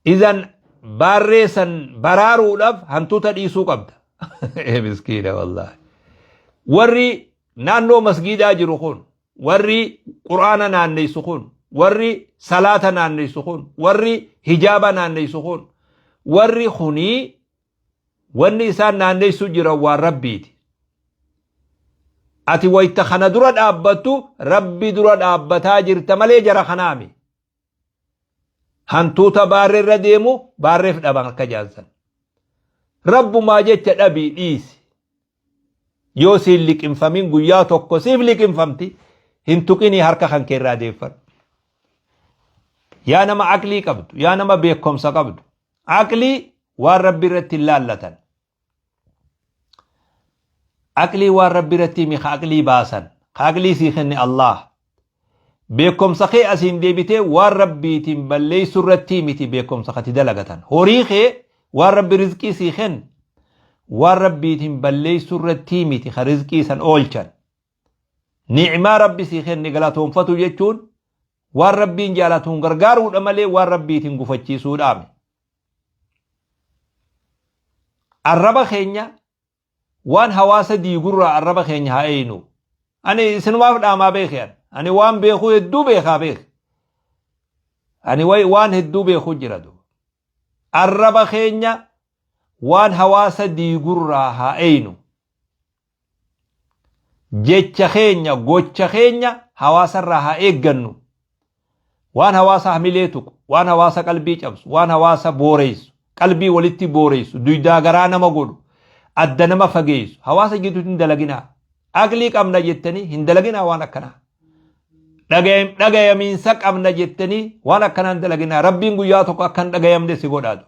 Izan baarree san baraaruudhaaf hantuuta dhiisuu qabda. Ee miskiina wallaahi. Warri naannoo masgiidaa jiru kun, warri quraana naanneysu kun, warri salaata naanneysu kun, warri hijaaba naanneysu kun, warri kunii Wanni isaan naanneessuu jiran waan Rabbiiti. Ati wayta kana dura dhaabbattu Rabbi dura dhaabbataa jirta malee jara kanaami. Hantuuta baarree irra deemu baarreef dhaban akka jaansan. Rabbumaa jecha dhabii dhiisi. Yoo siin liqimfamin guyyaa tokko siif liqimfamti hin tuqinii harka kan kee irraa deeffadhu. Yaa nama aqlii qabdu, yaa nama beekumsa qabdu, aqlii waan Rabbi irratti hin laallatan. Aqlii waan Rabbi irratti himi ka aqlii baasan, ka aqlii sii kenne Allah. Beekumsa kee asiin deebitee waan Rabbiitiin balleessu irratti miti beekumsa kati dalagatan. Horii kee waan Rabbi rizqii sii kenne waan Rabbiitiin balleessu irratti miti ka rizqii san oolchan. Ni'maa Rabbi sii kenne galatoonfatu jechuun waan Rabbiin jaalatuun gargaaruudha malee waan Rabbiitiin gufachiisuudhaami. Arraba keenya waan hawaasa diigurraa arraba keenya haa eeynu. Ani isinumaaf dhaamaa beeke ani. Ani waan beekuu hedduu beekaa beeke. Ani waan hedduu beekuu jira duuba. Arraba keenya waan hawaasa diigurraa haa eeynu. Jecha keenya gocha keenya hawaasarraa haa eeggannu. Waan hawaasa hamilee tuqu, waan hawaasa qalbii cabsu, waan hawaasa booreessu, qalbii walitti booreessu, duydaa garaa nama godhu, adda nama fageessu, hawaasa gidduutti hin dalaginaa. Aqlii qabna jettanii hin dalaginaa waan akkanaa. Dhagayamiinsa qabna jettanii waan akkanaa hin dalaginaa. Rabbiin guyyaa tokko akka hin dhagayamne si godhaatu.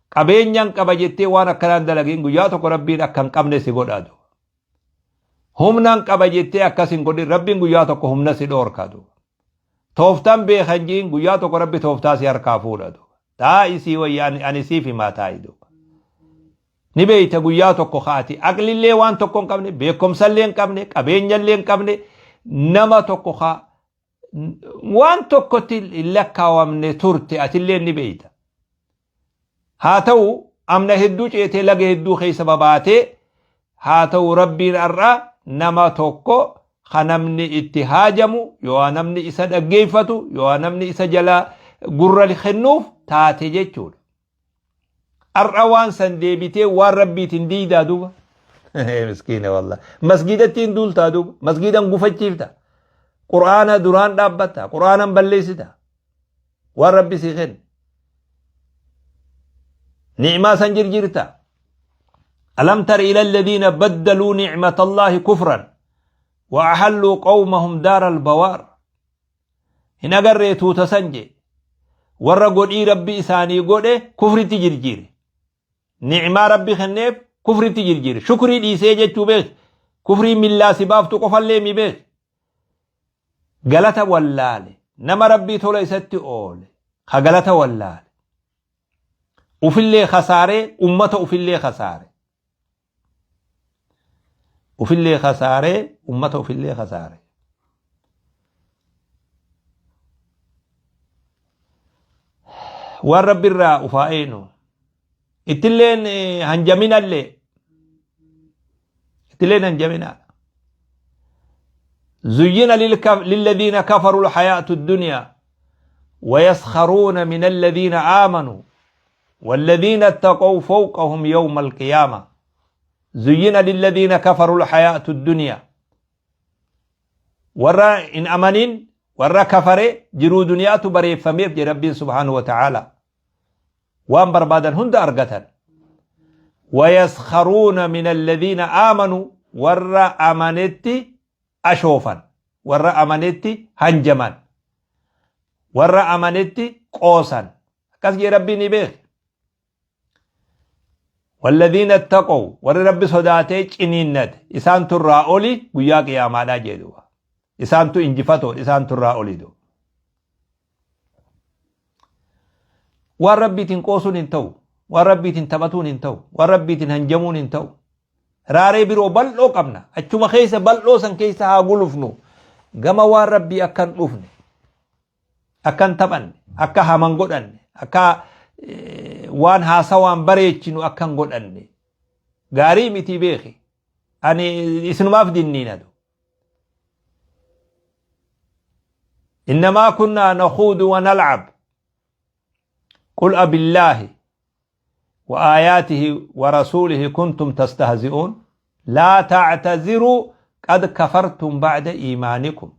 Qabeenyaan qaba jettee waan akkanaa hin dalagin guyyaa tokko Rabbiin akka hin qabne si godhaatu. Humnaan qaba jettee akkas hin godhin Rabbiin guyyaa tokko humna si dhoorka duuba. Tooftaan beekan jiin guyyaa tokko Rabbi tooftaa si harkaa fuudha duuba. Taa'i sii wayya ani siif himaa taa'i duuba. Ni beeyta guyyaa tokko kaati aqlillee waan tokko hin qabne beekumsallee hin qabne qabeenyallee hin qabne nama tokko ka waan tokkotti hin lakkaawamne turte atillee ni beeyta. Haa ta'u amna hedduu ceetee laga hedduu keessa babaatee haa ta'u Rabbiin har'a nama tokko ka namni itti haajamu yoo namni isa dhaggeeffatu yoo namni isa jala gurra kennuuf taate jechuudha. Har'a waan san deebitee waan Rabbiitiin diidaa duuba. Miskiina wallah. Masgiidatti hin duultaa duuba. Masgiidan gufachiifta. Qur'aana duraan dhaabbatta. Qur'aanan balleessita. Waan Rabbi sii kenne. Ni'maa san jirjirta. Alam tara ila alladhiina baddaluu ni'matallaahi kufran wa ahalluu qawmahum daara albawaar. Hin agarree tuuta san jee. Warra godhii Rabbi isaanii godhe kufritti jirjiire. Ni'maa Rabbi kenneef kufritti jirjiire. Shukrii dhiisee jechuu beeki. Kufrii millaa si baaftu qofallee mi beeki. Galata wallaale. Nama Rabbii tola isatti oole. Ka galata wallaale. Ufillee kasaaree ummata ufillee kasaare. Ufillee kasaaree ummata ufillee kasaare. Waan Rabbi irraa ufaa eenu. Ittilleen hanjaminallee. Ittilleen hanjaminaa. Zuyyina lilladhiina kafaruu lhayaatu ddunyaa wayaskharuuna min alladhiina aamanuu walladhiina ittaqow fawqahum yawma alqiyaama. Zuyyina lilladhiina kafaruu lhayaatu ddunyaa. Warra hin amanin, warra kafare, jiruu duniyaatu bareeffameef jedhe Rabbiin subhaanahu wa ta'aala. Waan barbaadan hunda argatan. Wayaskharuuna min alladhiina aamanuu, warra amanetti ashoofan, warra amanetti hanjaman, warra amanetti qoosan. Akkas jedhe Rabbiin ni beeke. Walladhiina ittaqow, warri Rabbi sodaatee ciniinnate, isaantu irraa oli guyyaa qiyaamaadhaa jedhe duuba. Isaantu injifatoodha, isaantu irraa oli duuba. Waan Rabbiitiin qoosuun hin ta'u, waan Rabbiitiin taphatuun hin ta'u, waan Rabbiitiin hanjamuun hin ta'u. Raaree biroo bal'oo qabna. Achuma keessa bal'oo san keessa haa gulufnu. Gama waan Rabbii akka hin dhufne, akka hin taphanne, akka haman godhanne, akka waan haasawaan bareechinu akka hin godhanne. Gaarii mitii beeki. Ani isinumaaf dinniinatu. إنما كنا نخوض ونلعب قل أبالله وآياته ورسوله كنتم تستهزئون لا تعتذروا قد كفرتم بعد إيمانكم.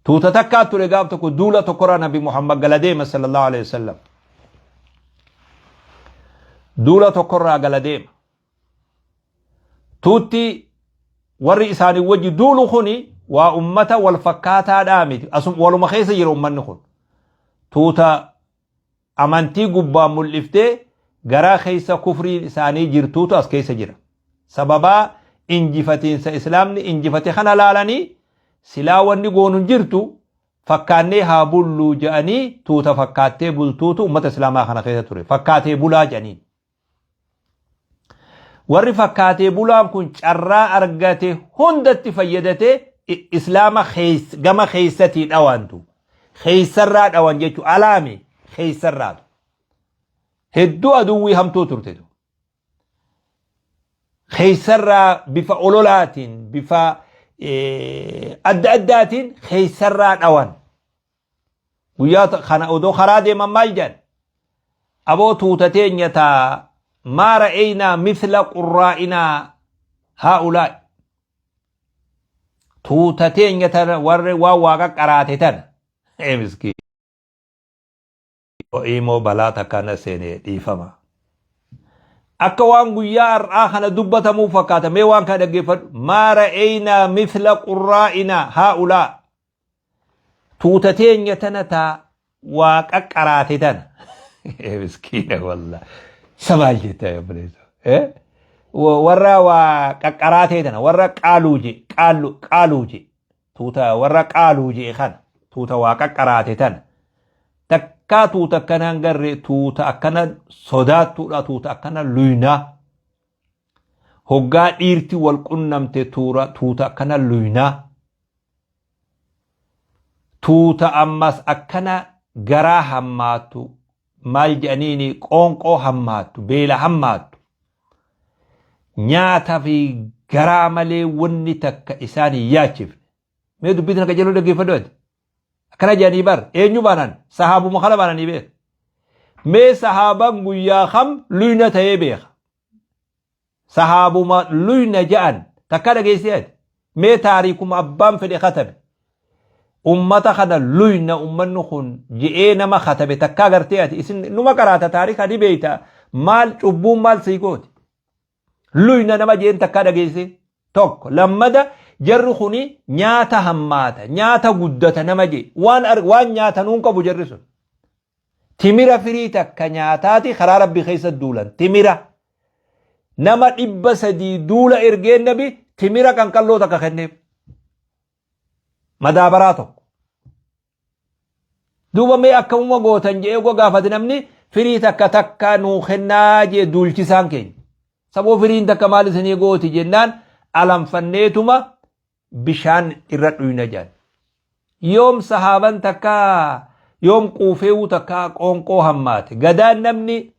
Tuuta takkaa ture gaaf tokko duula tokkorraa Nabi Muhammad gala deema sallallahu alaihi wasallam. Duula tokkorraa gala deema. Tuutti warri isaanii wajji duulu kuni waa ummata wal fakkaataadhaa miti. Asum waluma keessa jira ummanni kun. Tuuta amantii gubbaan mul'iftee garaa keessa kufriin isaanii jirtuutu as keessa jira. Sababaa injifatiinsa islaamni injifate kana laalanii, silaa wanni goonu hin jirtu, fakkaannee haa bulluu jedhanii, tuuta fakkaattee bultuutu ummata islaamaa kana keessa ture. Fakkaatee bulaa jedhaniin. Warri fakkaatee bulaan kun carraa argate hundatti fayyadatee islaama gama keessatii dhawantu. Keessarraa dhawan jechuun alaami keessarraatu. Hedduu aduwwii hamtuu turtetu. Keessarraa bifa ololaatiin, bifa adda addaatiin keessarraa dhawan. Guyyaa kana odoo karaa deeman maal jedhan? Aboo, tuuta teenya taa maa ra'eynaa mithla qurraa'inaa haa'ulaa'i. Tuuta teenya tana warri waan waaqa qaraate tana. Ee miskiin. Imoo balaa takka na seene, dhiifama. Akka waan guyyaa har'aa kana dubbatamuu fakkaata. Mee waan kana dhaggeeffadhu. Maa ra'eynaa mithla qurraa'inaa haa'ulaa. Tuuta teenya tana taa waaqa qaraate tana. Miskiina wallah. Isa maal jetta obboleessa? Warra waa qaqqaraatee tana, warra qaaluu je, qaallu qaaluu je, tuuta warra qaaluu je kana, tuuta waa qaqqaraate tana. Takkaa tuuta akkanaan garre, tuuta akkana sodaattuudha, tuuta akkana luynaa. Hoggaa dhiirti wal qunnamte tuura tuuta akkana luynaa. Tuuta ammas akkana garaa hammaattu, maal jedhaniini, qoonqoo hammaattu, beela hammaattu. Nyaata fi garaa malee wanni takka isaan hin yaachifne. Mee dubbii tana qajeeloo dhaggeeffadhu ati. Akkana jedhanii bar eenyu baanan? Sahaabuma kana baananii beeka. Mee sahaaban guyyaa kam luyna ta'ee beeka? Sahaabuma luyna ja'an takka dhageessee ati? Mee taariikuma abbaan fedhe katabe. Ummata kana luyna ummanni kun je'ee nama katabe takka agartee ati? Isin numa qaraata, taarika ni beeyta, maal cubbuun maal sii gooti? Luyna nama jeen takka dhageessee? Tokko lammada, jarri kuni nyaata hammaata, nyaata guddata nama jee, waan nyaatanuun qabu jarri sun. Timira firii takka nyaataati karaa Rabbi keessa duulan. Timira nama 300 duula ergeen nabi timira qanqalloo takka kenneef. Madaabaraa tokko. Duuba mee akkamuma gootan jedhee ogga gaafate namni, firii takka takka nuu kennaa jee duulchisaan keenya. Saboo firiin takka maal isinii gooti jennaan, alanfanneetuma bishaan irra dhuyna jedhan. Yoom sahaaban takka yoom quufeewuu takka qoonqoo hammaate? Gadaan namni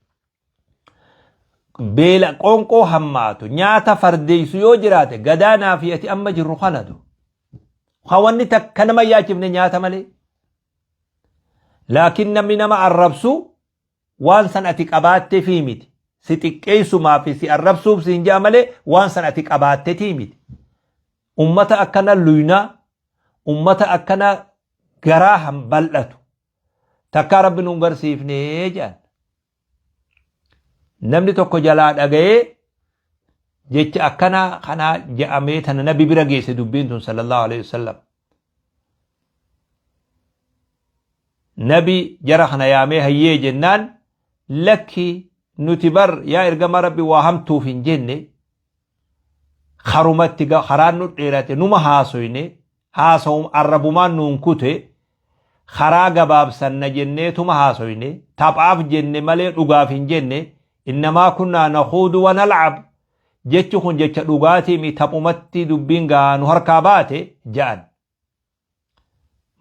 beela qoonqoo hammaatu, nyaata fardeessu yoo jiraate, gadaanaa fi ati amma jirru kanatu. Ka wanni takka nama hin yaachifne nyaata malee. Laakiin namni nama arrabsu waan san ati qabaatteefii miti. Si xiqqeessumaa fi si arrabsuuf siin ja'a malee waan san ati qabaattetii miti. Ummata akkana luynaa, ummata akkana garaa han bal'atu. Takkaa Rabbi nuun garsiifnee jedhan. Namni tokko jalaa dhaga'ee jecha akkanaa kanaa je'amee tana nabi bira geesse dubbiin tun sallallahu alaihi wasallam. Nabi jara kana yaamee hayyee jennaan lakki nuti bar yaa ergamaa rabbi waa hamtuuf hin jenne karumatti karaan nu dheerate numa haasoyne haasawum arrabumaan nuun kute karaa gabaabsanna jenneetuma haasoyne taphaaf jenne malee dhugaaf hin jenne innamaa kunnaa nakhuudu wa nalcab jechi kun jecha dhugaatiimi taphumatti dubbiin gaa nu harkaa baate ja'an.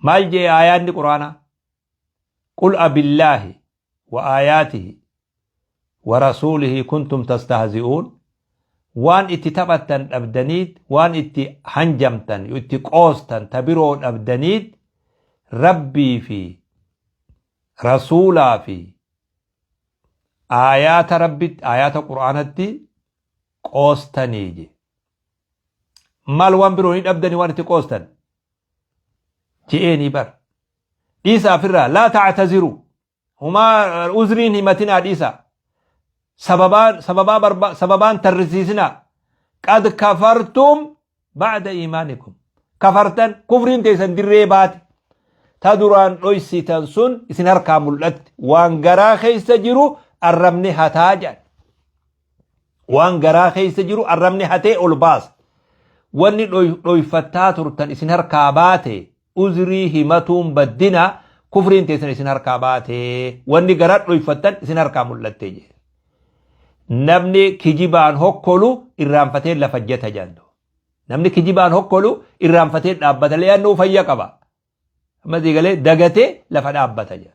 Maal jee aayaanni quraanaa? Qul abillaahi wa aayaatihi wa rasuulihi kuntum tastahzi'uun waan itti taphattan dhabdaniit waan itti hanjamtan itti qoostan ta biroo dhabdaniit rabbii fi rasuulaa fi aayaata rabbitti aayaata qur'aanatti qoostanii je maal waan biroo ni dhabdanii waan itti qoostan je'eenii bar dhiisa afirraa laa ta'taziru Humaa uzriin himatinaa dhiisaa. Sababaan sababaa barba sababaan tarrisiisinaa. Qad kafartum ba'da iimaanikum. Kafartan kufriin teessan dirree baate. Ta duraan dhoysitan sun isin harkaa mul'atti. Waan garaa keessa jiru arrabni hataa jedhan. Waan garaa keessa jiru arrabni hatee ol baasa. Wanni dhoyfattaa turtan isin harkaa baate uzrii himatuun baddina kufriin teessan isin harkaa baate wanni garaa dhoyfattan isin harkaa mul'atte jedhe. Namni kijibaan hokkolu irraanfatee lafa jata jedhan. Namni kijibaan hokkolu irraanfatee dhaabbata le'annoo fayya qaba. Amma galee dagatee lafa dhaabbata jedha.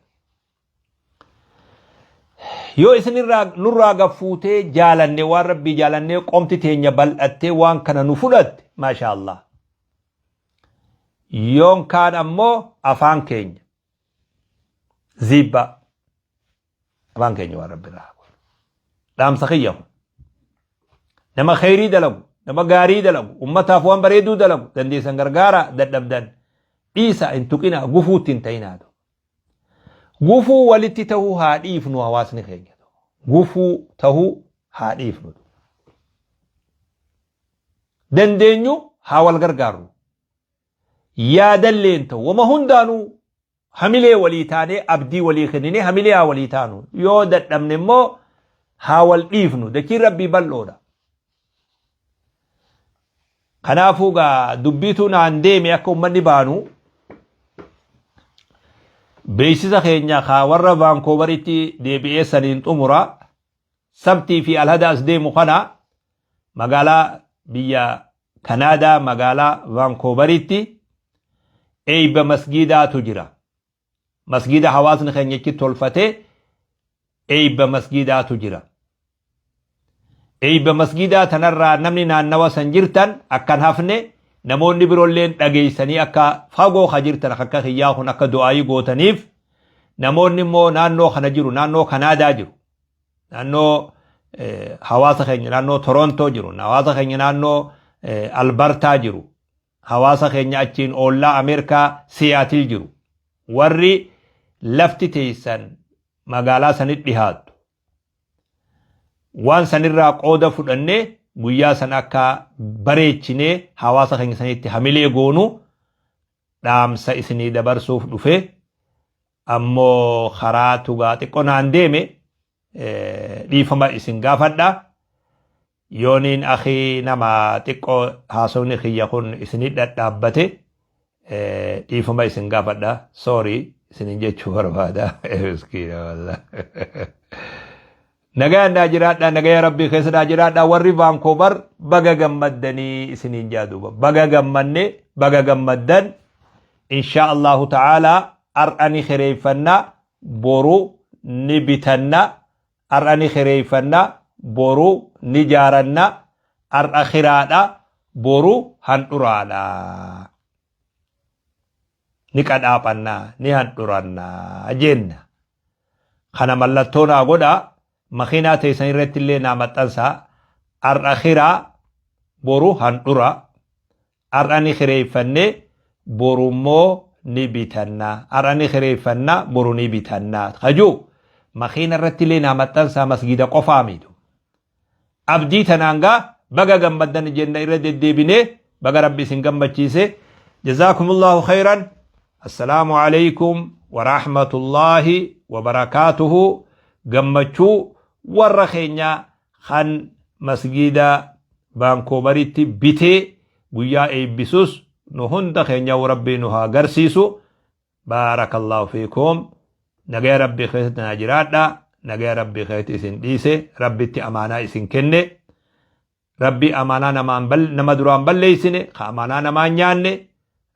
Yoo isin irraa nurraa gaffuutee jaalanne waan rabbii jaalannee qomti teenya bal'attee waan kana nu fudhatte maashaa Allah. Yoon kaan ammoo afaan keenya ziibbaa afaan keenya waan rabbi irraa haa godhu. Dhaamsa kiyya kun. Nama kheyrii dalagu, nama gaarii dalagu, ummataaf waan bareeduu dalagu dandeessan gargaara dadhabdan dhiisa hin tuqina gufuutti hin ta'inaa. Gufuu walitti tahuu haa dhiifnu hawaasni keenya. Gufuu tahuu haa dhiifnu. Dandeenyu haa wal gargaarru. Yaadalleen ta'u wama hundaanuu hamilee walii taanee abdii walii kenninee hamilee haa walii taanu. Yoo dadhabne immoo haa wal dhiifnu. Dachiin rabbii bal'oodha. Kanaafuu gaa dubbiitu naan deeme akka ummanni baanu beeksisa keenya kaa warra Vaankoovaritti deebi'ee saniin xumura sabtii fi alhada as deemu kana magaalaa biyya Kanaadaa magaalaa Vaankoovaritti eeyba masgiidaatu jira. Masgiida hawaasni keenya achi tolfatee eeyba masgiidaatu jira. Eeyba masgiidaa tanarraa namni naannawa san jirtan akkan hafne namoonni biroolleen dhageessanii akka fagoo ka jirtan akka kiyyaa kun akka du'aayii gootaniif namoonni immoo naannoo kana jiru naannoo Kanaadaa jiru naannoo hawaasa keenya naannoo Torontoo jiru hawaasa keenya naannoo Albartaa jiru hawaasa keenya achiin oollaa Ameerikaa Siyaatil jiru warri lafti teessan magaalaa sanitti dhihaattu waan sanirraa qooda fudhannee guyyaa san akka bareechinee hawaasa keenya sanitti hamilee goonu dhaamsa isinii dabarsuuf dhufe ammoo karaa tugaa xiqqoo naan deeme dhiifama isin gaafadha. Yooniin akii nama xiqqoo haasofni kiyya kun isinii dhadhaabbate dhiifama isin gaafadha. Sorry isinin jechuu barbaada. Miskiina wallah. Nagayaan naa jiraadha nagaya rabbii keessa naa jiraadha warri Vaankovar baga gammaddanii isiniin jaa duuba baga gammanne baga gammaddan insha Allahu ta'ala har'a ni kireeffanna boru ni bitanna har'a ni kireeffanna boru ni jaaranna har'a kiraadha boru handhuraadha. Ni qadhaaphannaa, ni handhurannaa jenna. Kana mallattoo naa godhaa, makiinaa teessan irratti illee naa maxxansaa. Har'a kiraa, boru handhura. Har'a ni kireeffannee, boru immoo ni bitanna. Har'a ni kireeffanna, boru ni bitanna. Kajuu makiina irratti illee naa maxxansaa masgiida qofaa mitu. Abdii tanaan gaa baga gammaddan jenna irra deddeebinee baga Rabbi isin gammachiise. Jazaakumullahu khayran. Assalaamu alaikum wa rahmatullahi wa barakaatuhu. Gammachuu warra keenyaa kan masgiida Vaankoobaritti bitee guyyaa eebbisus nu hunda keenya Rabbi nu haa garsiisu. Baarakallahu fiikum. Nagaya Rabbii keessatti naa jiraadha. Nagaya Rabbii keessatti isin dhiise. Rabbitti amaanaa isin kenne. Rabbii amaanaa namaan bal, nama duraan balleessine, ka amaanaa namaan nyaanne,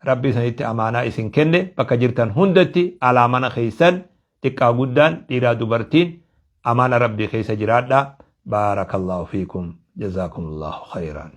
Rabbii sanitti amaanaa isin kenne. Bakka jirtan hundatti alaa mana keessan xiqqaa guddaan dhiiraa dubartiin amaana Rabbii keessa jiraadha. Baarakallahu fiikum. Jazaakumullahu khayran.